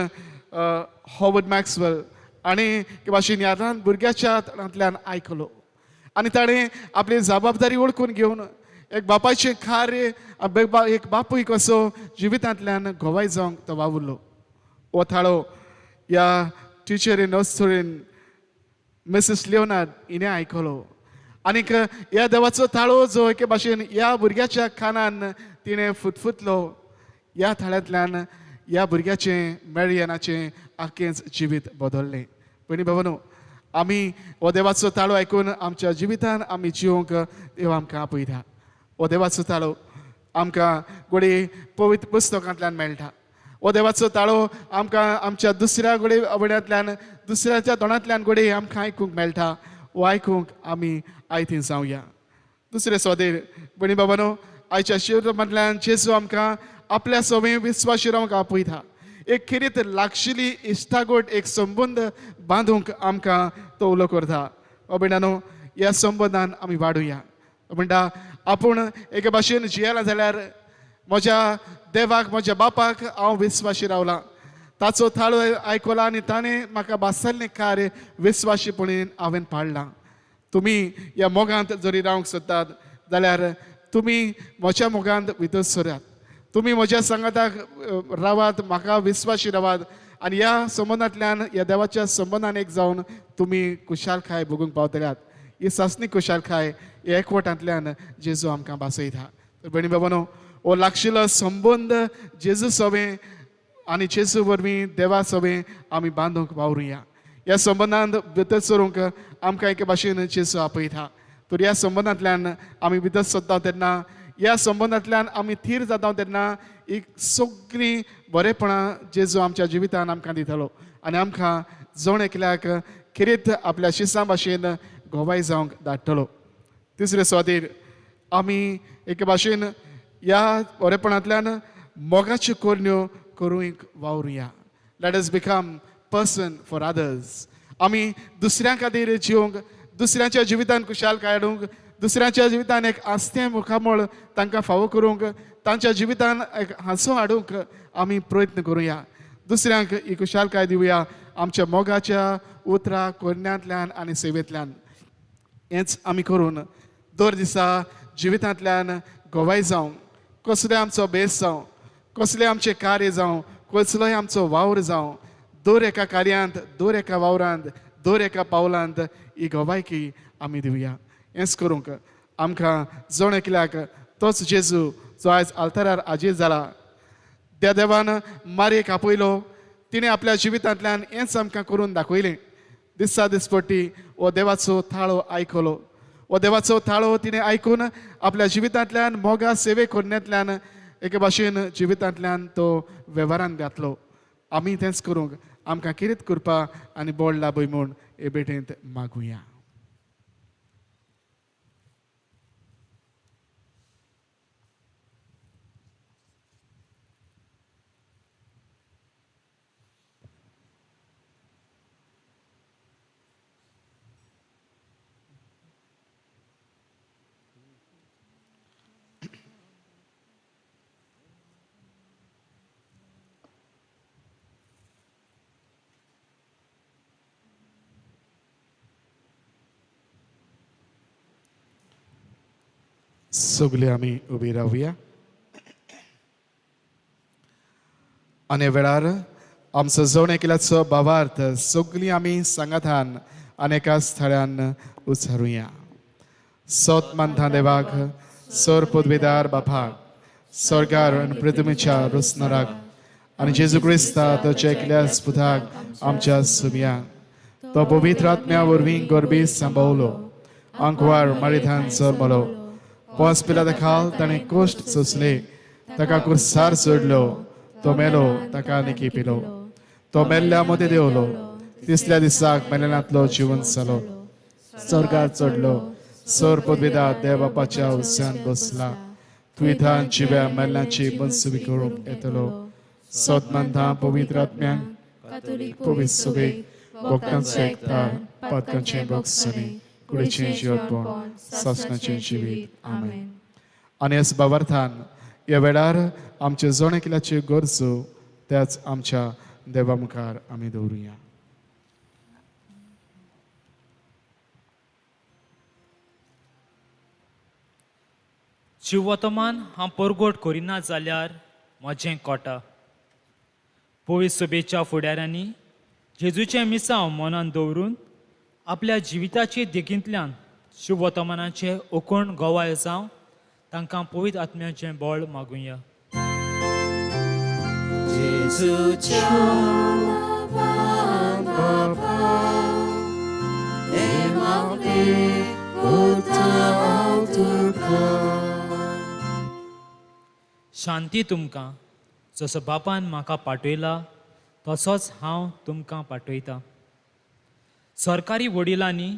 हॉवर्ड मॅक्सवेल आनी के भाशेन ह्या ल्हान भुरग्याच्या तोंडांतल्यान आयकलो आनी ताणें आपली जबाबदारी वळखून घेवन एक बापायचें कार्य एक बापूय कसो जिवितांतल्यान गोवाय जावंक तो वावुरलो. हो थाळो ह्या टिचरीन अस्तुरीन मिसीस लियोनार्ड हिणें आयकलो आनीक ह्या देवाचो थाळो जो एके भाशेन ह्या भुरग्याच्या कानान तिणें फुतफुतलो, ह्या थाळ्यांतल्यान ह्या भुरग्याचें मेळयनाचें आख्खेंच जिवीत बदल्लें. भयणी भावानो, आमी हो देवाचो ताळो आयकून आमच्या जिवितान आमी जिवंक देव आमकां आपयता. हो देवाचो ताळो आमकां घडये पवित्र पुस्तकांतल्यान मेळटा. हो देवाचो ताळो आमकां आमच्या दुसऱ्या घडये आवड्यांतल्यान, दुसऱ्याच्या तोंडांतल्यान घडये आमकां आयकूंक मेळटा. हो आयकूंक आमी आयती जावया. दुसरे सोदेर भयणी बाबानो, आयच्या शिवरामांतल्यान जेजू आमकां आपल्या सवय विस्वाशी रावंक आपयता. एक खेरीत लागशिली इश्टागोट, एक संबंद बांदूंक आमकां तो उलो करता. ओ भयणानो, ह्या संबंदान आमी वाडुया. म्हणटा आपूण एके भाशेन जियेला जाल्यार म्हज्या देवाक, म्हज्या बापाक हांव विस्वाशी रावलां, ताचो थाळो आयकला आनी ताणें म्हाका भासल्लें कार्य विस्वाशीपणेन हांवें पाळ्ळां. तुमी ह्या मोगांत जरी रावंक सोदतात जाल्यार तुमी म्हज्या मोगांत भितर सरात, तुमी म्हज्या सांगाताक रावात, म्हाका विस्वाशी रावात आनी ह्या संबंदांतल्यान, ह्या देवाच्या संबंदान एक जावन तुमी खुशालकाय भोगूंक पावतल्यात. ही सासणी खुशालकाय ह्या एकवटांतल्यान जेजू आमकां भासयता. तर भयणी बाबानो, हो लागशिल्लो संबंद जेजू सवें आनी जेजू वरवीं देवा सवें आमी बांदूंक वावरुया. ह्या संबंदांत भितर सरूंक आमकां एके भाशेन जेजू आपयता. तर ह्या संबंदांतल्यान आमी भितर सरता तेन्ना, ह्या संबंदांतल्यान आमी थीर जाता तेन्ना एक सगळीं बरेपणां जेजू आमच्या जिवितान आमकां दितलो आनी आमकां जण एकल्याक खेरीत आपल्या शिसां भाशेन गोवाय जावंक धाडटलो. तिसरे सुवातेर आमी एके भाशेन ह्या बरेपणांतल्यान मोगाच्यो करण्यो करूंक वावरुया. Let us become person for others. आमी दुसऱ्यां खातीर जिवंक, दुसऱ्यांच्या जिवितान खुशालकाय हाडूंक, दुसऱ्यांच्या जिवितान एक आस्तें मुखामळ तांकां फावो करूंक, तांच्या जिवितान एक हांसो हाडूंक आमी प्रयत्न करुया. दुसऱ्यांक ही खुशालकाय दिवया आमच्या मोगाच्या उतरां करण्यांतल्यान आनी सेवेंतल्यान. हेंच आमी करून दर दिसा जिवितांतल्यान गोवाय जावं, कसलें आमचो भेस जावं, कसलें आमचें कार्य जावं, कसलोय आमचो वावर जावं, दर एका कार्यांत, दर एका वावरांत, दर एका पावलांत ही गोवायकी आमी दिवया. हेंच करूंक आमकां जण एकल्याक तोच जेजू जो आयज आल्तारार आजीर जाला, त्या देवान मारयेक आपयलो, तिणें आपल्या जिवितांतल्यान हेंच आमकां करून दाखयलें. दिसा दिसपट्टी हो देवाचो थाळो आयकलो, हो देवाचो थाळो तिणें आयकून आपल्या जिवितांतल्यान मोगा सेवे करण्यांतल्यान एके भाशेन जिवितांतल्यान तो वेव्हारान घातलो. आमी तेंच करूंक आमकां किरीत करपा आनी बोड लाभय म्हूण हे भेटेंत मागुया. सगळे आमी उबी रावया आनी वेळार आमचो जण एकल्याचो भावार्थ सगळीं आमी सांगातान आनी एका स्थळान उचारुया. सोत मानता देवाक, सर पदवेदार बापाक, स्वर्गार आनी पृथ्वीच्या रोसनाराक आनी जेजू क्रिस्ता ताच्या एकल्या पुताक आमच्या सुमयाक, तो पवित्र आत्म्या वरवीं गोरबी सांबावलो, आंकवार मारिथान जल्मलो, पोस पिलाता खाल ताणें कोश्ट सोंसले, ताका कुर्सार चडलो, तो मेलो, ताका निकी पिलो, तो मेल्ल्या मदें देंवलो, तिसऱ्या दिसाक मेल्ल्यांतलो जिवन जालो, स्वर्गार चडलो, सर पदवेदार देव बापाच्या उस्यान बसला, तुयेंतान जिव्या मेल्ल्याची मनसुबी करूंक येतलो. सत मानता पवित्र आत्म्यांक, पवित्र सभेक, भक्तांचो एकतार, पातकांचें भोगसणें, कुडीचें जिवतपण, सासणाचें जिवीत. आमेन. आनी ह्याच भावार्थान ह्या वेळार आमचे जण एकल्याच्यो गरजो त्याच आमच्या देवा मुखार आमी दवरुया. जिवतमान हांव परगोट करिना जाल्यार म्हजें कोटा. पवित्र सभेच्या फुडाऱ्यांनी जेजूचें मिसांव मनान दवरून आपल्या जिविताचे देखींतल्यान शुभवर्तमानाचे ओकोण गोवाय जावं तांकां पवित्र आत्म्याचें बळ मागुया. जेजूच्या नांवान बापा हे मागणें करता हांव तुका. शांती तुमकां. जसो बापान म्हाका पाठयला तसोच हांव तुमकां पाठयतां. सरकारी वडिलांनी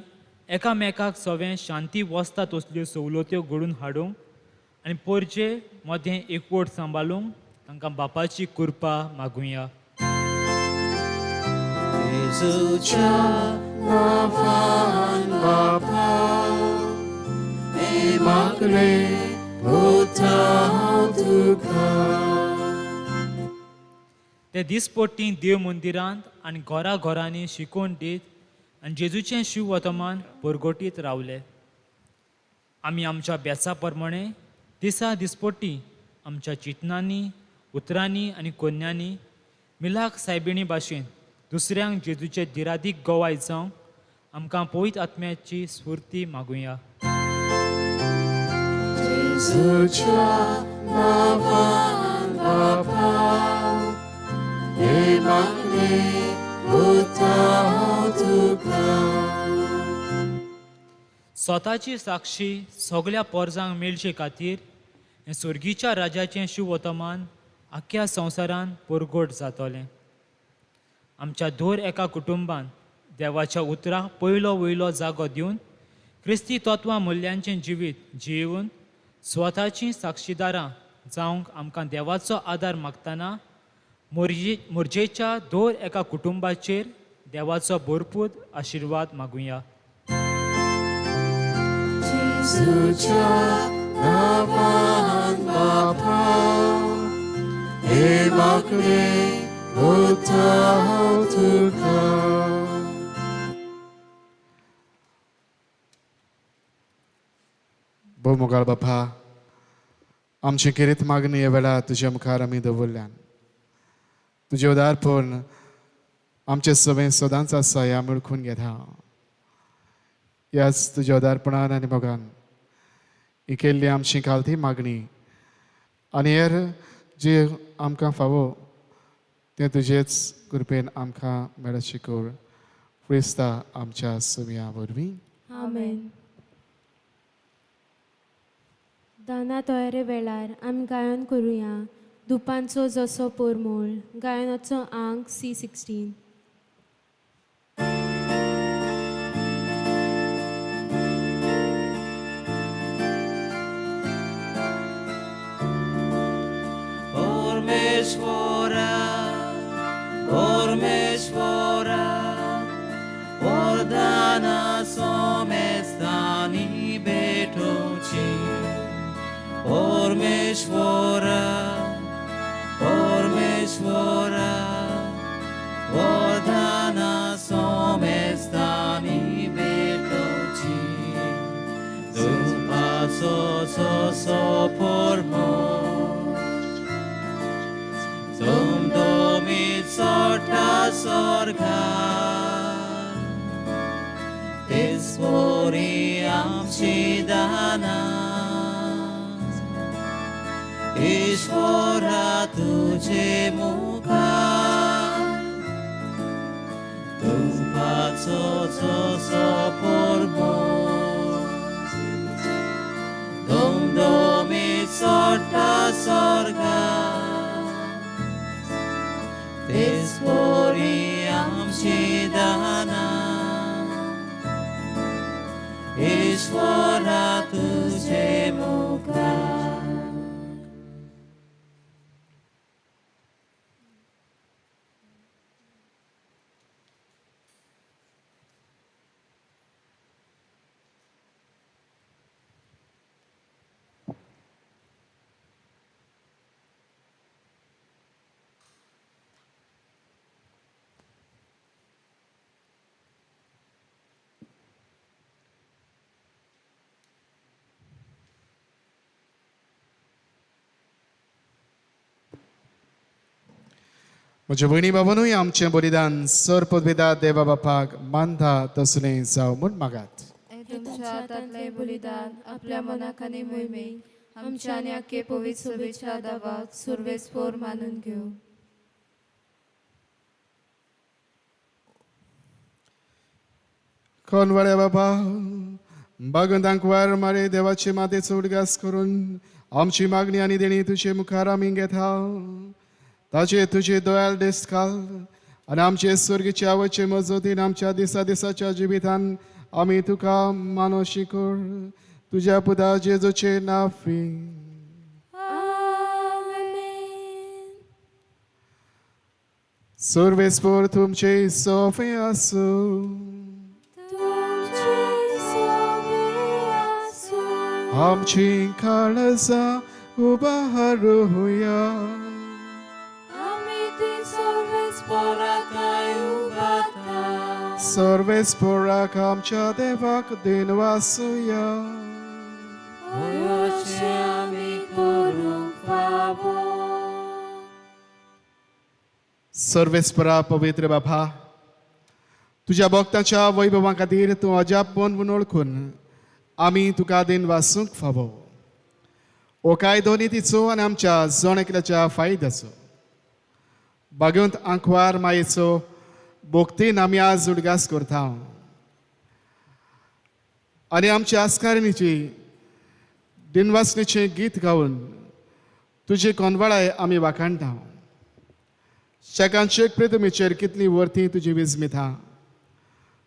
एकामेकाक सवें शांती वसता तसल्यो सवलत्यो घडून हाडूंक आनी पोरजे मदें एकवट सांबाळूंक तांकां बापाची कृपा मागुया. जेजूच्या नांवान बापा हे मागणें करता हांव तुका. ते दिसपट्टी देव मंदिरांत आनी घरा घरांनी शिकोवन दीत आनी जेजूचें शिववर्तमान परगटीत रावले. आमी आमच्या बेसा प्रमाणे दिसा दिसपट्टी आमच्या चिंतनांनी, उतरांनी आनी कोन्यांनी मिलाक सायबिणी भाशेन दुसऱ्यांक जेजूचे दिरादीक गवाय जावंक आमकां पवित्र आत्म्याची स्फूर्ती मागुया. जेजूच्या नांवान बापा हे मागणें करता हांव तुका. स्वताची साक्षी सगल्या पोरजांक मेळचे खातीर हें स्वर्गीच्या राजाचें शिववर्तमान आख्ख्या संवसारान परगट जातलें. आमच्या दर एका कुटुंबान देवाच्या उतराक पयलो वयलो जागो दिवन क्रिस्ती तत्वां मुल्यांचें जिवीत जियेवन स्वताचीं साक्षीदारां जावंक आमकां देवाचो आदार मागतना मोरजेच्या दर एका कुटुंबाचेर देवाचो भरपूर आशिर्वाद मागुया. जेजूच्या नांवान बापा हे मागणें करता हांव तुका. भोव मोगाळ बापा, आमची खेरीत मागणी ह्या वेळार तुज्या मुखार आमी दवरल्यान. तुजें उदारपण आमचें सवें सदांच आसा ह्या आमी वळखून घेता. ह्याच तुज्या उदारपणान आनी मोगान ही केल्ली आमची खालती मागणी आनी हेर जे आमकां फावो तें तुजेच कृपेन आमकां मेळत शिकोर क्रिस्ता आमच्या सुमया वरवीं. आमेन. दाना तयारे वेळार आमी गायन करुया दुपांचो जसो पोरमोळ, गायनाचो आंक C16. परमेश्वरा परमेश्वरा वरदाना समेस्तानी भेटोची. परमेश्वरा परमेश्वरा वरदाना समेस्तानी भेटोची. तुपाचो जसो परमोळ दुमदुमीत चडटा स्वर्गार तेच परी आमची दानां ईश्वरा तुजे मुखार. तुपाचो जसो परमोळ दुमदुमीत चडटा स्वर्गार तेच परी आमची दानां ईश्वरा तुजे मुखार. म्हज्या भयणी बाबानूय आमचें बलिदान सर पदवेदा देवा बापाक मानता तसलें जावं म्हूण मागात. हे तुमच्या हातांतलें बलिदान आपल्या मनाक आनी मोहिमेक आमच्या आनी आख्खे पवित्र सभेच्या दावाक सुरवेस्पोर मानून घेवं. कोनवाड्या बाबा बागून तांकवार मारे देवाचे मातेचो उडगास करून आमची मागणी आनी देणी तुजे मुखार आमी घेता. ताचे तुजे दोयाल दिस घाल आनी आमचे स्वर्गीचे आवयचे मजतीन आमच्या दिसा दिसाच्या जिवितान आमी तुका मानोशी कर. तुज्या पुता जेजूचे नाफी. सर्वेस्पर तुमचे सोफे आसूं. आमची काळजां उबारुया. सर्वेस्पराक आमच्या देवाक दिनवासुया. सर्वेस्परा पवित्र बाबा, तुज्या भक्ताच्या वैभवा खातीर तूं अजाप म्हूण वळखून आमी तुका दिनवासूंक फावो. हो कायदो नितीचो आनी आमच्या जण एकल्याच्या फायद्याचो. बागेंत आंकवार मायेचो भक्तीन आमी आज उडगास करता आनी आमच्या आस्कारणीची दिनवासणीचें गीत गावन तुजी कोनवाळाय आमी वाखाणटा. शेकांचेक प्रितमीचेर कितली वर्ती तुजी विजमिता,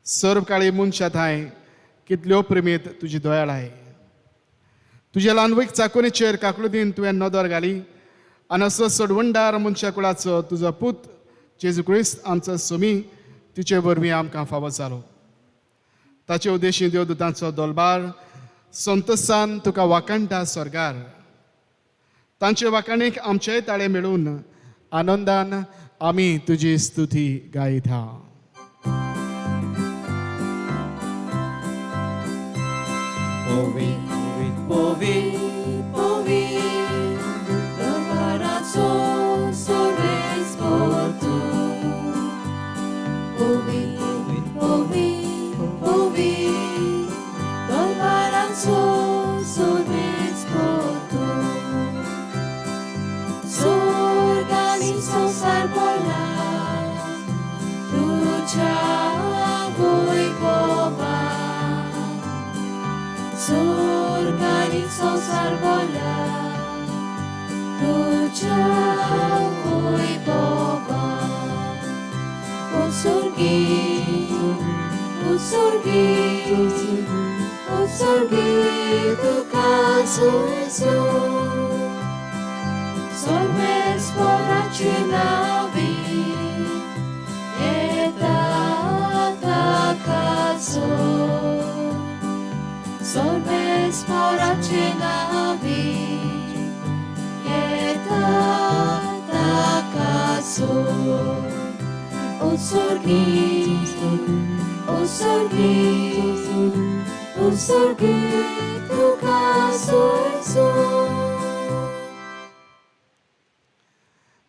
सर्व काळी मनशा थांय कितल्यो प्रेमीत तुजी दयाळाय. तुज्या ल्हानवयक चाकोरीचेर काकलुदीन तुवें नदर घाली आनी असो सोडवणदार मनशा कुळाचो तुजो पूत जेजू क्रिस्त आमचो सुमी तिचे वरवीं आमकां फावो जालो. ताचे उद्देशी देवदूतांचो दोलबार संतोसान तुका वाखाणटा स्वर्गार. तांचे वाखाणीक आमचेय ताळे मेळून आनंदान आमी तुजी स्तुती गायता.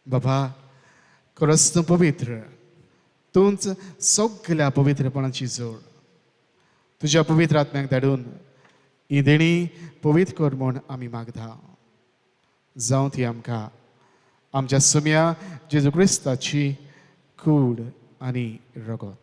बाबा, खरंच तूं पवित्र, तूंच सगल्या पवित्रपणाची जोड. तुज्या पवित्र आत्म्याक धाडून ही देणी पवित्र कर म्हूण आमी मागता. जावं ती आमकां आमच्या सुम्या जेजू क्रिस्ताची कूड आनी रगत.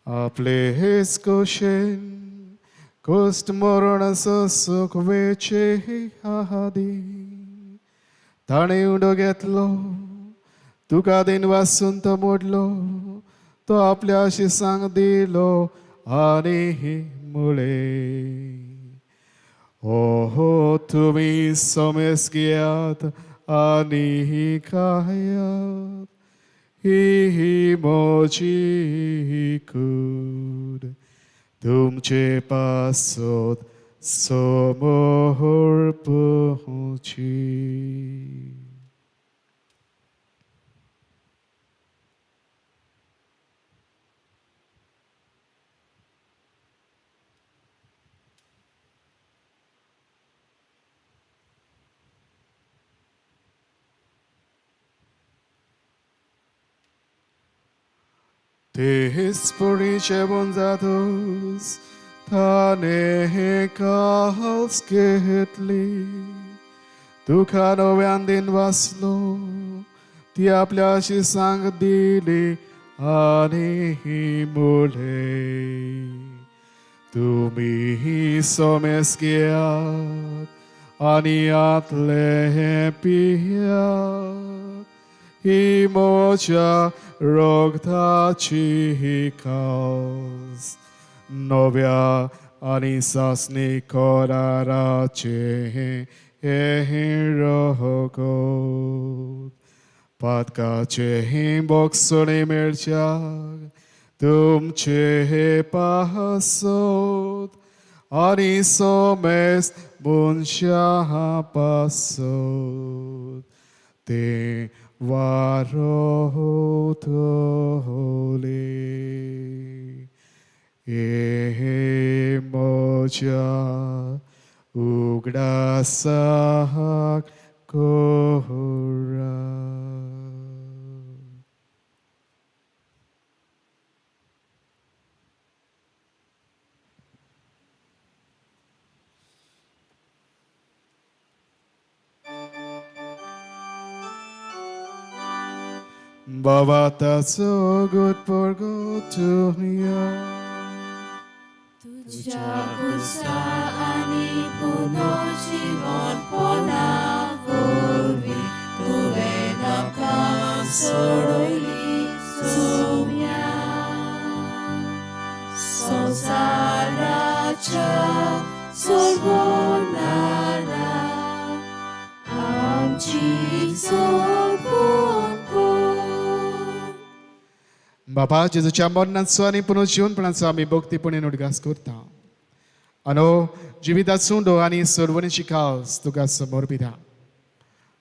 आपले कोशेन कोस्ट मरणाचो सुख वेचे आदी ताणें उडो घेतलो, तुका दिनवासून तो मोडलो, तो आपल्या शिसांक दिलो आनी मुळे, ओहो तुमी समेस घेयात आनी खायात, ही म्हजी कूड तुमचे पासत समर्पची. तेच परी जेवण जातोस ताणें काल्स घेतली तुका नव्यान दिन वाचलो ती आपल्याशी सांग दिली आनी मुळे तुमी सोमेस घेयात आनी आतले पियात ही म्हज्या रगताची कास नव्या आनी सासणी कराराचे हें रगत पातकाचे बोगसणे मेळच्याक तुमचे पासत आनी सोमेस मनशा पासत ते वारोतले. हे म्हज्या उगडासाक करा. बाबा ताचो गुट तुया तुझ्या कुसा आनी पुनर्जीवनपणा वरवीं तुवें आमकां सोडयली सोम्या संवसाराच्या सोडवणारा आमची सोडवण कर. बाबा जेजूच्या मरणाचो आनी पुनर्जीवनपणाचो आमी भक्तीपणे उडगास करता. आनो जिविताचो उंडो आनी सर्वणीची कास तुका समर्पिता.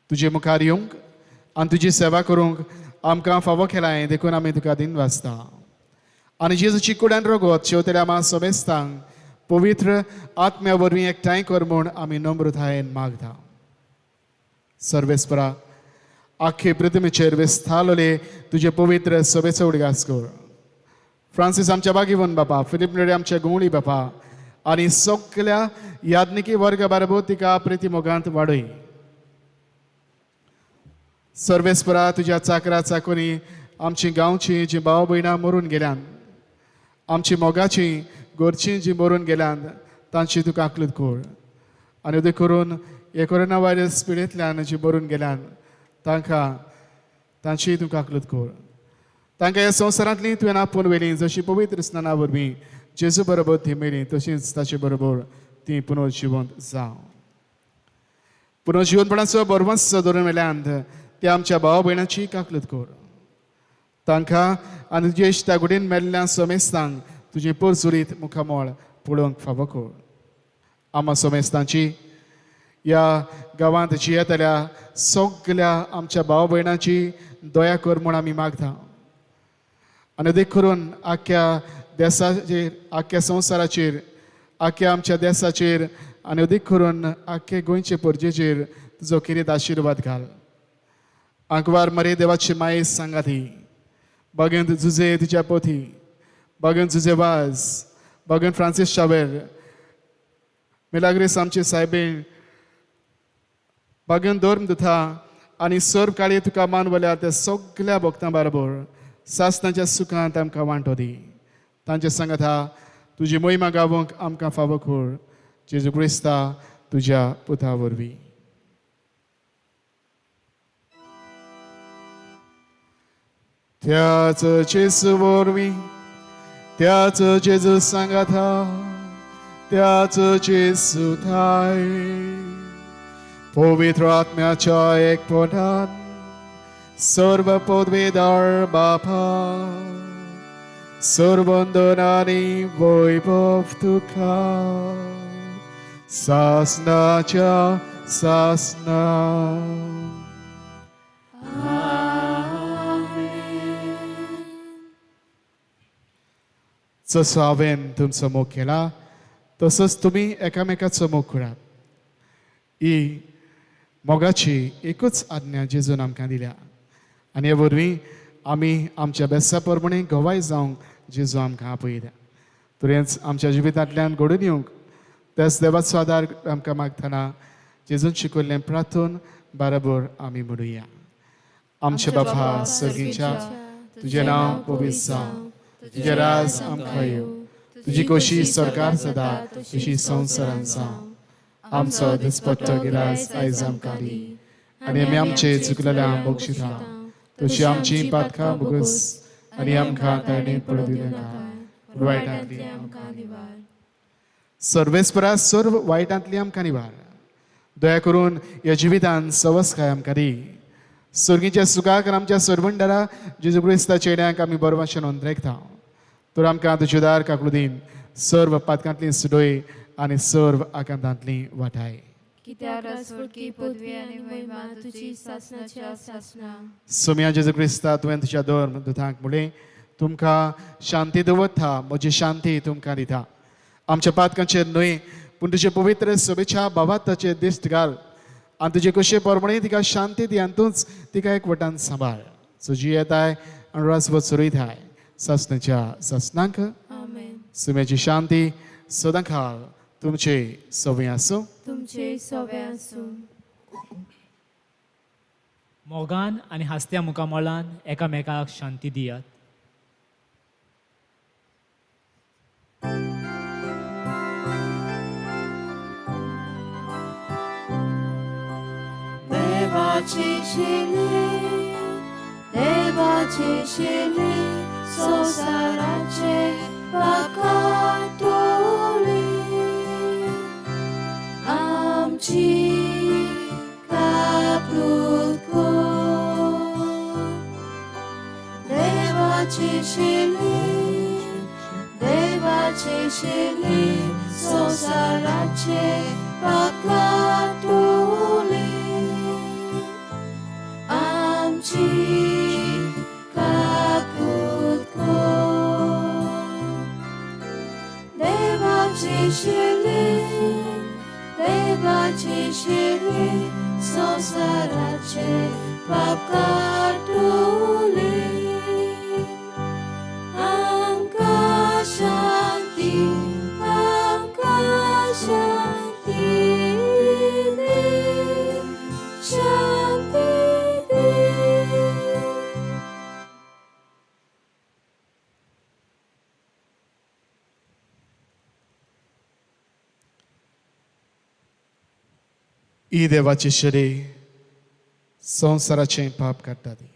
तुजे मुखार येवंक आनी तुजी सेवा करूंक आमकां फावो केलाय देखून आमी तुका दिन वाचता. आनी जेजूची कुडान रगत शेवतल्या आमा समेस्तांक पवित्र आत्म्या वरवीं एकठांय कर म्हूण आमी नम्रतायेन मागता. सर्वेस्परा आख्खे पृथ्वीचेर विस्तारले तुजे पवित्र सभेचो उडगास कर. फ्रांसीस आमच्या बागीवन बापा, फिलीप नेरी आमच्या गुंवळी बापा आनी सगल्या याज्ञिकी वर्ग बाराबर तिका प्रिती मोगांत वाडय. सर्वेस्परा तुज्या चाकरा चाकोनी आमची गांवची जी भाव भयणां मरून गेल्यान, आमची मोगाची गोरची जी मरून गेल्यान तांची तुका आकलूत कर. आनी उदक करून हे कोरोना व्हायरस पिडेंतल्यान जी मरून गेल्यान तांकां तांची तुका आकलूत कर. तांकां ह्या संवसारांतली तुवें आपोवन व्हेली जशी पवित्र स्नाना वरवीं जेजू बरोबर ती मेली तशीच ताचे बरोबर ती पुनर्जिवंत जावं. पुनर्जिवंतपणाचो बरवंस धरून वेल्यान त्या आमच्या भाव भयणांची काकलूत कर. तांकां आनी तुजे इश्टा गुडीन मेल्ल्या समेस्तांक तुजें परजुरीत मुखामळ पळोवंक फावो कर. आमा समेस्तांची ह्या गांवांत जियेतल्या सगल्या आमच्या भाव भयणांची दया कर म्हूण आमी मागता. आनी देख करून आख्ख्या देसाचेर, आख्ख्या संवसाराचेर, आख्ख्या आमच्या देसाचेर आनी अदीक करून आख्खे गोंयचे परजेचेर तुजो किरीत आशिर्वाद घाल. आंकवार मरे देवाची माये सांगाती, बागेंत जुजे तिच्या पोथी, बागेंत जुजे वाज, बागेंत फ्रांसीस शावेर, मिलाग्रीस आमचे सायबीण, बागेंत धर्म दुथा आनी सर्व काळी तुका मानवल्या त्या सगल्या भक्तां बरोबर सासणाच्या सुखांत आमकां वांटो दी. तांचे सांगाता तुजी मोहिमा गावोंक आमकां फावो कर. जेजू क्रिस्ता तुज्या पुता वरवीं. त्याच जेजू वरवीं, त्याच जेजू सांगाता, त्याच जेजू थाय पवित्र आत्म्याच्या एकपणान सर्व पदवीदार बापा सर्वंदन आनी वैभव तुका सासणाच्या सासणा. जसो हांवें तुमचो मोग केला तसोच तुमी एकामेकाचो मोग करात. ही मोगाची एकूच आज्ञा जेजून आमकां दिल्या आनी हे वरवीं आमी आमच्या बेसा प्रमाणे गवाय जावंक जेजू आमकां आपयल्या. तुरेंच आमच्या जिवितांतल्यान घडून येवंक त्याच देवाचो आदार आमकां मागतना जेजून शिकयल्लें प्रार्थून बराबर आमी म्हणुया. आमचे बाबा सर्गीच्या, तुजें नांव पवित्र जावं, तुजें राज आमकां येवं, तुजी कोशी सरकार सदा तशी संवसारान जावं. आमचो दिसपट्टो गिरास आयज आमकां दी आनी आमी आमचे चुकलेल्या बक्षिता तशी आमची पातकां भोगस आनी आमकां ताणें पडूं दिवं नाका, वायटांतली आमकां निवार. सर्वेस्परा सर्व वायटांतली आमकां निवार. दया करून ह्या जिवितान सवसकाय आमकां दी. सर्गीच्या सुखाक आमच्या सर्वंडरा जेजू क्रिस्ता चेड्यांक आमी बरो भाशेन अंद्रेकता. तर आमकां तुजे दार काकूळ दीन सर्व पातकांतली सुडय आनी सर्व आकांतांतली वाटाय. कित्याक राजवटकी पदवी आनी महिमा तुजी सासणाच्या सासणा. सोम्या जेजू क्रिस्ता, तुवें तुज्या धर्म दुतांक म्हणलें, तुमकां शांती दवरता, म्हजी शांती तुमकां दिता. आमच्या पातकांचेर न्हय पूण तुजे पवित्र सभेच्या भावार्थाचेर दिश्ट घाल आनी तुजे कशे प्रमाणे तिका शांती दी आनी तूंच तिका एकवटान सांबाळ. तुजी येताय आनी राजवट सुरयताय सासणाच्या सासणांक. आमेन. सुम्याची शांती सदांकाळ तुमचे सवय आसूं. तुमचे सवे आसूं. मोगान आनी हासत्या मुखामळान एकामेकाक शांती दियात. देवाची शिली, देवाची शिली, संवसाराचे पाकाटोली आमची काकूत कर. देवाची शिली, देवाची शिली, संवसाराचे पाकाटोली आमची काकूत कर. देवाची शिली, देवाची शिली, संवसाराचे पाप काडटली आमकां शांती, आमकां शांती दी, शांती दी. ही देवाची शरी संवसाराचें पाप काडटा ती.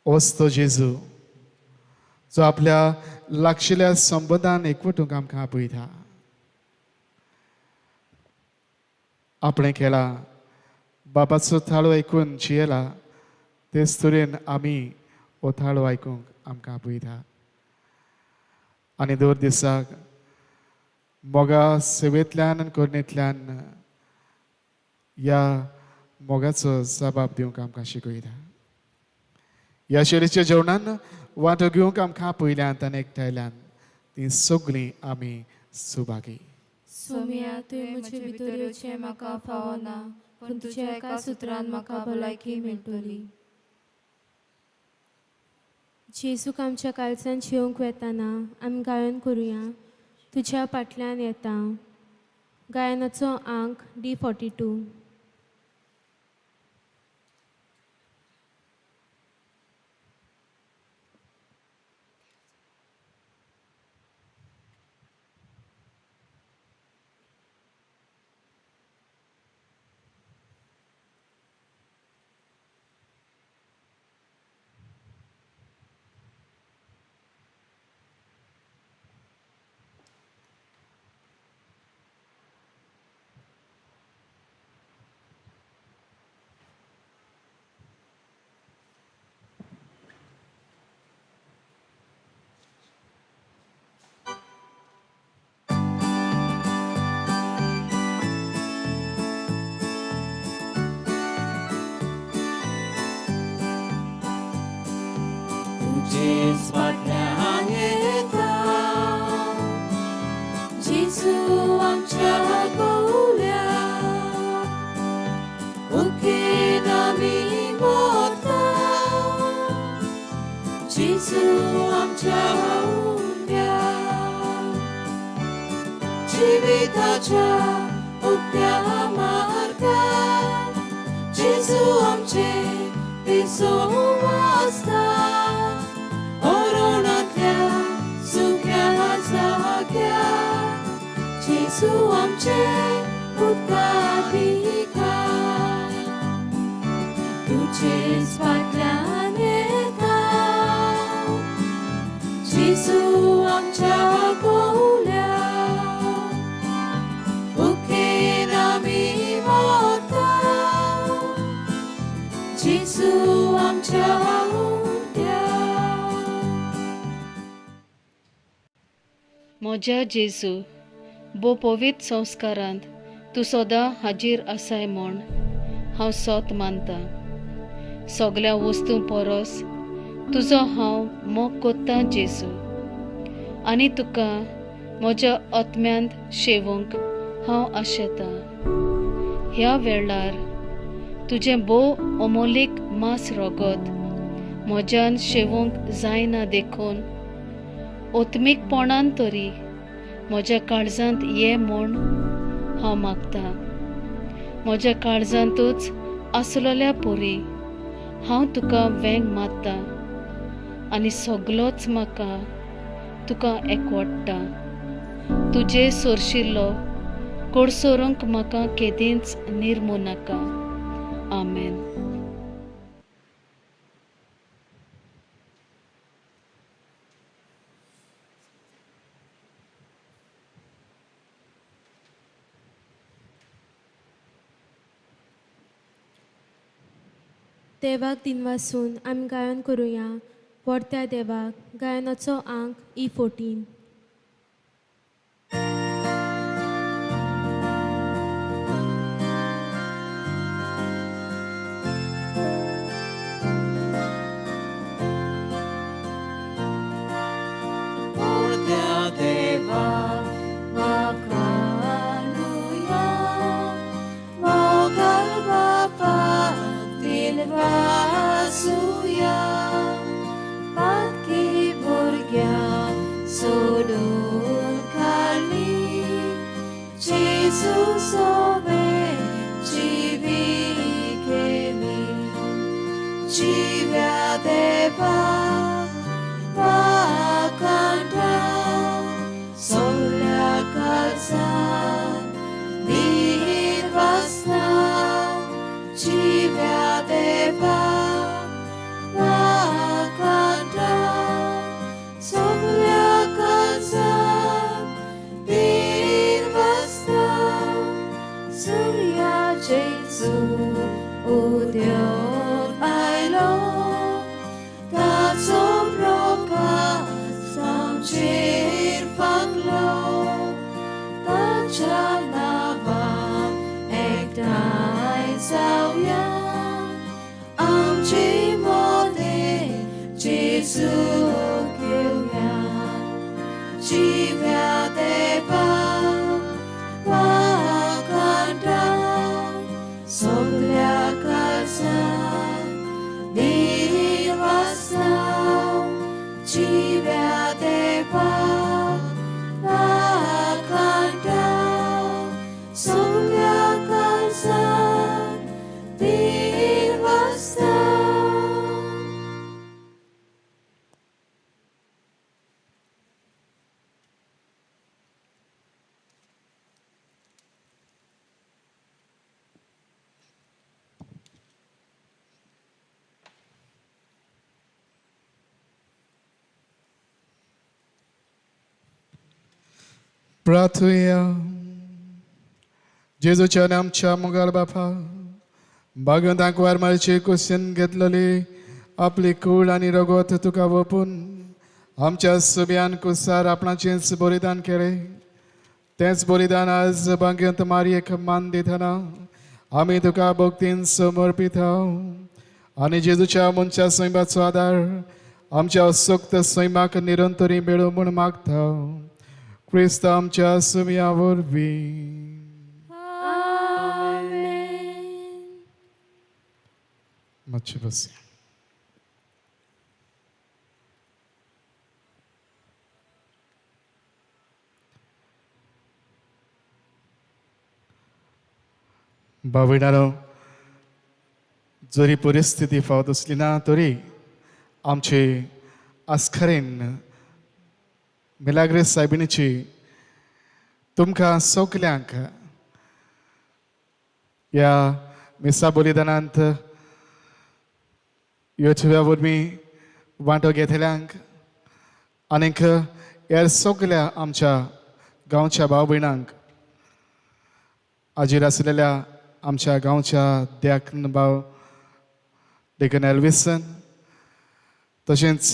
वस्तो जेजू जो आपल्या लागशिल्ल्या संबंदान एकवटूंक आमकां आपयता. आपणें केला बाबाचो थाळो आयकून जियेला तेच तरेन आमी हो थाळो आयकूंक आमकां आपयता. आनी दर दिसाक मोगा सेवेंतल्यान आनी करणेंतल्यान ह्या मोगाचो जबाब दिवंक आमकां शिकयता. ह्या शरीच्या जेवणान वांटो घेवंक आमकां आपयल्यात आनी एकठांयल्यान तीं सगळीं आमी सुभागी. सोम्या, तुवें म्हजे भितर येवचें म्हाका फावना, पूण तुज्या एका सुत्रान म्हाका भलायकी मेळटली. जेजूक आमच्या काळजान जेवंक वेताना आमी गायन करुया तुज्या फाटल्यान येता. गायनाचो आंक D42. तुजेच फाटल्यान येता जेजू आमच्या गोवल्या, उकेन आमी वता जेजू आमच्या उंड्या. जिविताच्या उक्त्या मार्गार जेजू आमचे दिसो वाचता ओरोणांतल्या सुक्या जाग्यार जेजू आमचे उदका तुजेच फाटल्यान येता जेजू आमच्या गोवल्या भुकेन आमी वता जेजू आमच्या उंट्या. म्हज्या जेजू भोव पवित्र संस्कारांत तूं सदां हाजीर आसाय म्हूण हांव सोत मानता. सगल्या वस्तूं परस तुजो हांव मोग कोत्तां जेजू आनी तुका म्हज्या आत्म्यांत शेवूंक हांव आशेतां. ह्या वेळार तुजें भोव अमोलीक मांस रगत म्हज्यान शेवूंक जायना देखून आत्मीकपणान तरी म्हज्या काळजांत ये म्हूण हांव मागतां. म्हज्या काळजांतूच आसलेल्या परी हांव तुका वेंग मारता आनी सगलोच म्हाका तुका एकवडटा. तुजे सोरशिल्लो कोडसोरूंक म्हाका केदींच निर्मू नाका. आमेन. देवाक दिनवासून आमी गायन करुया व्हडत्या देवाक. गायनाचो आंक E14. व्हडत्या देवाक वाखाणुया, मोगाळ बापाक दिनवासुया, पातकी भुरग्यांक सोडून काडली, जेजू सोवे जिवी केली. जिव्या देवाक वाखाणटा, सगल्या काळजान दिनवासता. जिव्या देवाक वाखाणटा, सगल्या काळजान दिनवासता. सुर्या जेजू उदेवन आयलो, ताचो प्रकाश आमचेर फांकलो, ताच्या नांवान एकठांय जावया, आमचे मदें जेजू घेवया. जिव्या देवाक वाखाणटा, सगल्या काळजान दिनवासता. जिव्या देवाक वाखाणटा, सगल्या काळजान दिनवासता. प्रार्थुया. जेजूच्या आनी आमच्या मोगाळ बापा, भागवंतांक वार मारचे कुशीन घेतलेली आपली कूड आनी रगत तुका वपून आमच्या सुब्यान कुसार आपणाचेंच बलिदान केलें. तेंच बलिदान आज भाग्यंत मारयेक मान दितना आमी तुका भक्तीन समर्पिता आनी जेजूच्या मनशा सैमाचो आदार आमच्या असक्त सैमाक निरंतरी मेळूं म्हूण मागता. क्रिस्त आमच्या सुम्या वरवीं. आमेन. मातशें बसया. भावयणारो, जरी परिस्थिती फावत आसली ना तरी आमचे आस्खरेन मिलाग्रेस सायबिणीची तुमकां सगल्यांक ह्या मिसा बलिदानांत युट्युबा वरवीं वांटो घेतल्यांक आनीक ह्या सगल्या आमच्या गांवच्या भाव भयणांक हाजीर आसलेल्या आमच्या गांवच्या द्याकन भाव डेकन एल्विसन, तशेंच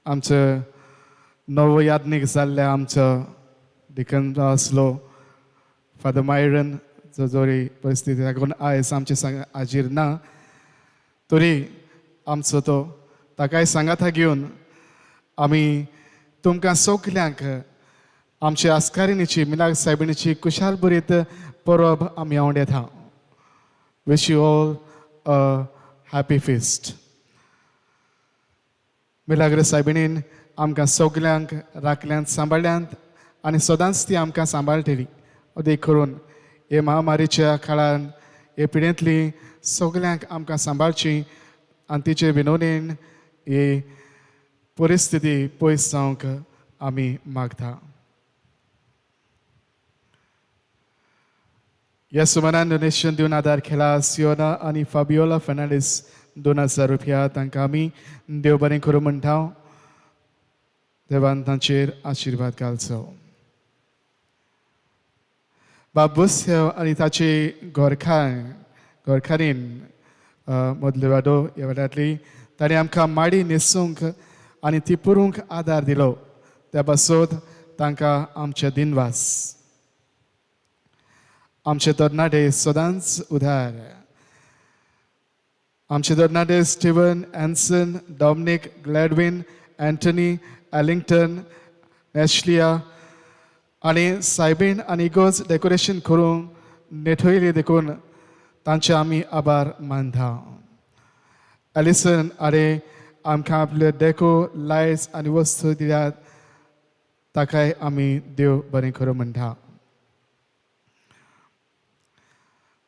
आमचो नवो यादनीक जाल्ल्या आमचो डिकन आसलो फादर मायरन, जो जरी परिस्थिती लागून आयज आमचे हाजीर ना तरी आमचो तो ताकाय सांगाता घेवन आमी तुमकां सगल्यांक आमचे आस्कारिणीची मिलाग्र सायबिणीची कुशाल बरीत परब आमी आवड येता. Wish you all a happy feast. Milagres सायबिणीन आमकां सगल्यांक राखल्यांत, सांबाळ्यांत आनी सदांच ती आमकां सांबाळटली. देख करून हे महामारीच्या काळान हे पिडेंतली सगल्यांक आमकां सांबाळची आनी तिचे विनोदीन ही परिस्थिती पयस जावंक आमी मागता. ह्या सुमारान डोनेशन दिवन आदार केला सियोना आनी फाबियोला फर्नांडीस, 2000 रुपया. तांकां आमी देव बरें करूं म्हणटा. देवान तांचेर आशिर्वाद घालचो. बाबूस आनी ताची घरकारीन मदले वाडो ह्या वाड्यांतली, ताणें आमकां माडी न्हेसूंक आनी ती पुरूंक आदार दिलो, त्या पासत तांकां आमचे दिनवास. आमचे तरणाटे सदांच उदार. आमचे तरणाटे स्टिवन, एन्सन, डॉमनिक, ग्लॅडविन, अँटनी, एलिंगटन, नॅशलिया आनी सायबीण आनी इगोज डेकोरेशन करूंक नेठयली देखून तांचे आमी आभार मानता. एलिसन आरे आमकां आपले डेको लायट्स आनी वस्तू दिल्यात, ताकाय आमी देव बरें करूं म्हणटा.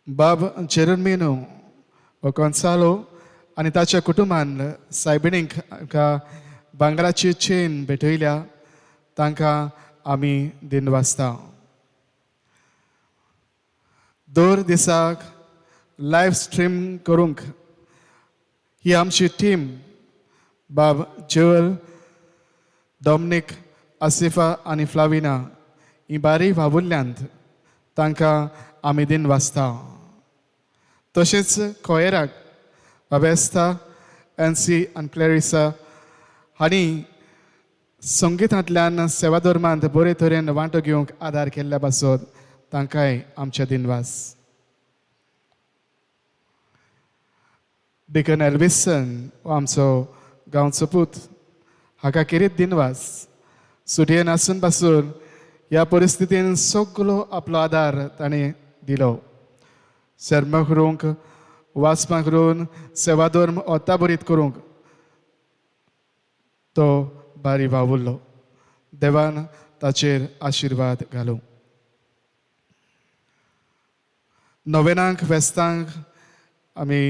बाब जेरोमिनो गोन्सालो आनी ताच्या कुटुंबान सायबिणीक आमकां भांगराची चेन भेटयल्या, तांकां आमी दिनवासता. दर दिसाक लायव स्ट्रीम करूंक ही आमची टीम बाब ज्युअल, डॉमनिक, आसिफा आनी फ्लाविना ही बारीक वावुरल्यांत, तांकां आमी दिनवासता. तशेंच कोयराक बाबेस्ता, एन्सी आनी क्लॅरिसा हांणी संगितांतल्यान सेवा धर्मांत बरे तरेन वांटो घेवंक आदार केल्ल्या पासत तांकांय आमचे दिनवास. डिकन एल्विसन हो आमचो गांवचो पूत, हाका खेरीत दिनवास. सुटयेन आसून पासून ह्या परिस्थितीन सगलो आपलो आदार ताणें दिलो. शर्म करूंक, वाचपां करून, सेवाधर्म ओताबरीत करूंक तो बारी वावुरलो. देवान ताचेर आशिर्वाद घालूं. नोवेनांक फेस्तांक आमी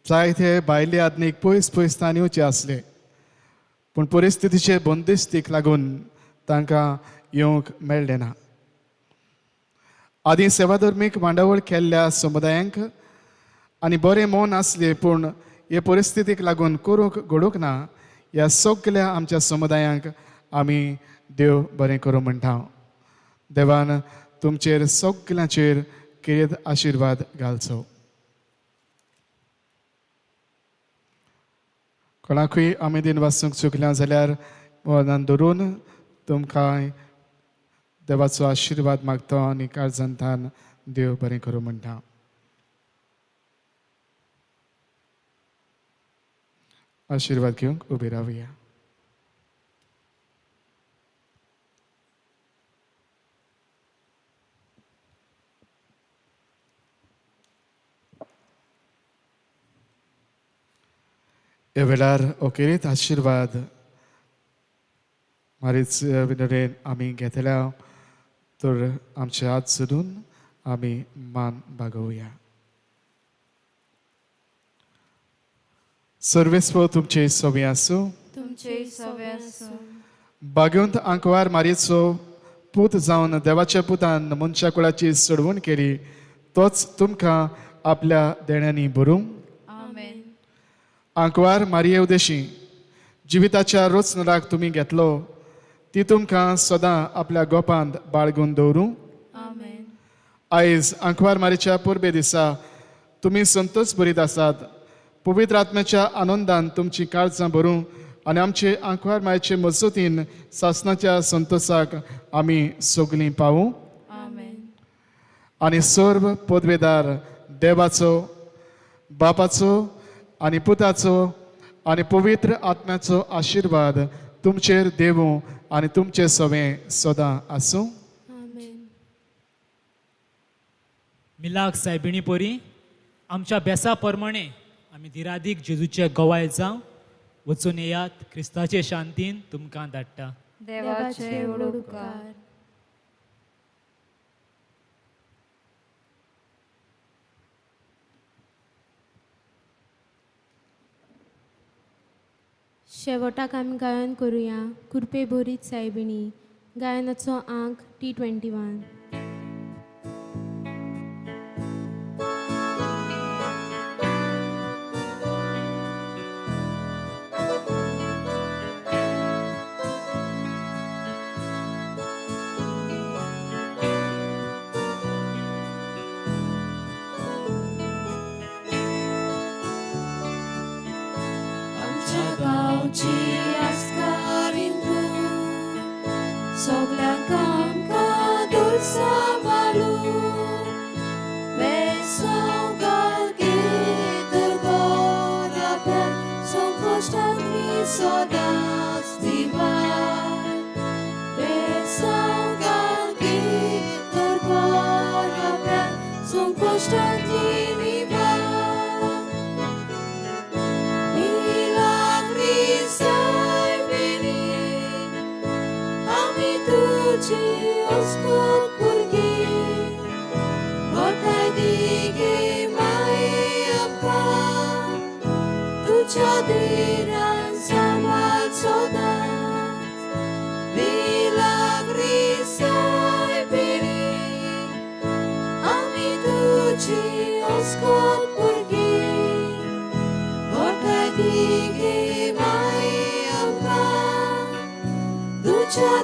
जायते भायले आदनीक पयस पयस तांणी येवचे आसले, पूण परिस्थितीचे बंदिस्तीक लागून तांकां येवंक मेळ्ळें ना. आदीं सेवाधर्मीक मांडावळ केल्ल्या समुदायांक आनी बरें मन आसलें, पूण हे परिस्थितीक लागून करूंक घडूंक ना, ह्या सगल्या आमच्या समुदायांक आमी देव बरें करूं म्हणटा. देवान तुमचेर सगल्यांचेर किरेत आशिर्वाद घालचो. कोणाकूय आमी दिन वाचूंक चुकल्या जाल्यार मनान धरून तुमकां देवाचो आशिर्वाद मागता आनी काळजांतान देव बरें करूं म्हणटा. आशिर्वाद घेवंक उबी रावया. ह्या वेळार ओकेरीत आशिर्वाद मारीच विनोदेन आमी घेतल्या, तर आमचे हात सोडून आमी मान बागोवया. सर्वेस्व तुमचे सवी आसूं. तुमचे सवे आसूं. बागेवंत आंकवार मारयेचो पूत जावन देवाच्या पुतान मनशा कुळाची सोडवण केली तोच तुमकां आपल्या देण्यांनी भरूं. आमेन. आंकवार मारये उदेशी जिविताच्या रोचनराक तुमी घेतलो ती तुमकां सदां आपल्या गोपांत बाळगून दवरूं. आमेन. आयज आंकवार मारीच्या परबे दिसा तुमी संतोष भरीत आसात. पवित्र आत्म्याच्या आनंदान तुमची काळजां भरूं आनी आमचे आंकवार मायचे मजतीन सासणाच्या संतोषाक आमी सगलीं पावूं. आमेन. आनी सर्व पदवेदार देवाचो, बापाचो आनी पुताचो आनी पवित्र आत्म्याचो आशिर्वाद तुमचेर देवूं आनी तुमचे सवें सदां आसूं. आमेन. मिलाक सायबिणी परी आमच्या बेसा प्रमाणे आमी दिरादीक जेजूचे गवाय जावं. वचून येयात. क्रिस्ताचे शांतीन तुमकां धाडटा. देवाचे व्हड उपकार. शेवटाक आमी गायन करुया कुरपे भरीत सायबिणी. गायनाचो आंक T21. आमच्या गांवची आस्कारीन तूं सगल्यांक आमकां दूर सांबाळू बेसांव घाल तर बऱ्या संकश्टांनी सदांच दिवार बेसांव घाल तर बऱ्या संकश्टांनी निभार मिलाग्री सायबिणी आमी तुजी अस्कत भुरगीं गोठाय दी गे माये आमकां तुज्या दिरान सांबाळ सदांच मिलाग्री सायबिणी आमी तुजी अस्कत भुरगीं गोठाय दी गे माये आमकां तुज्या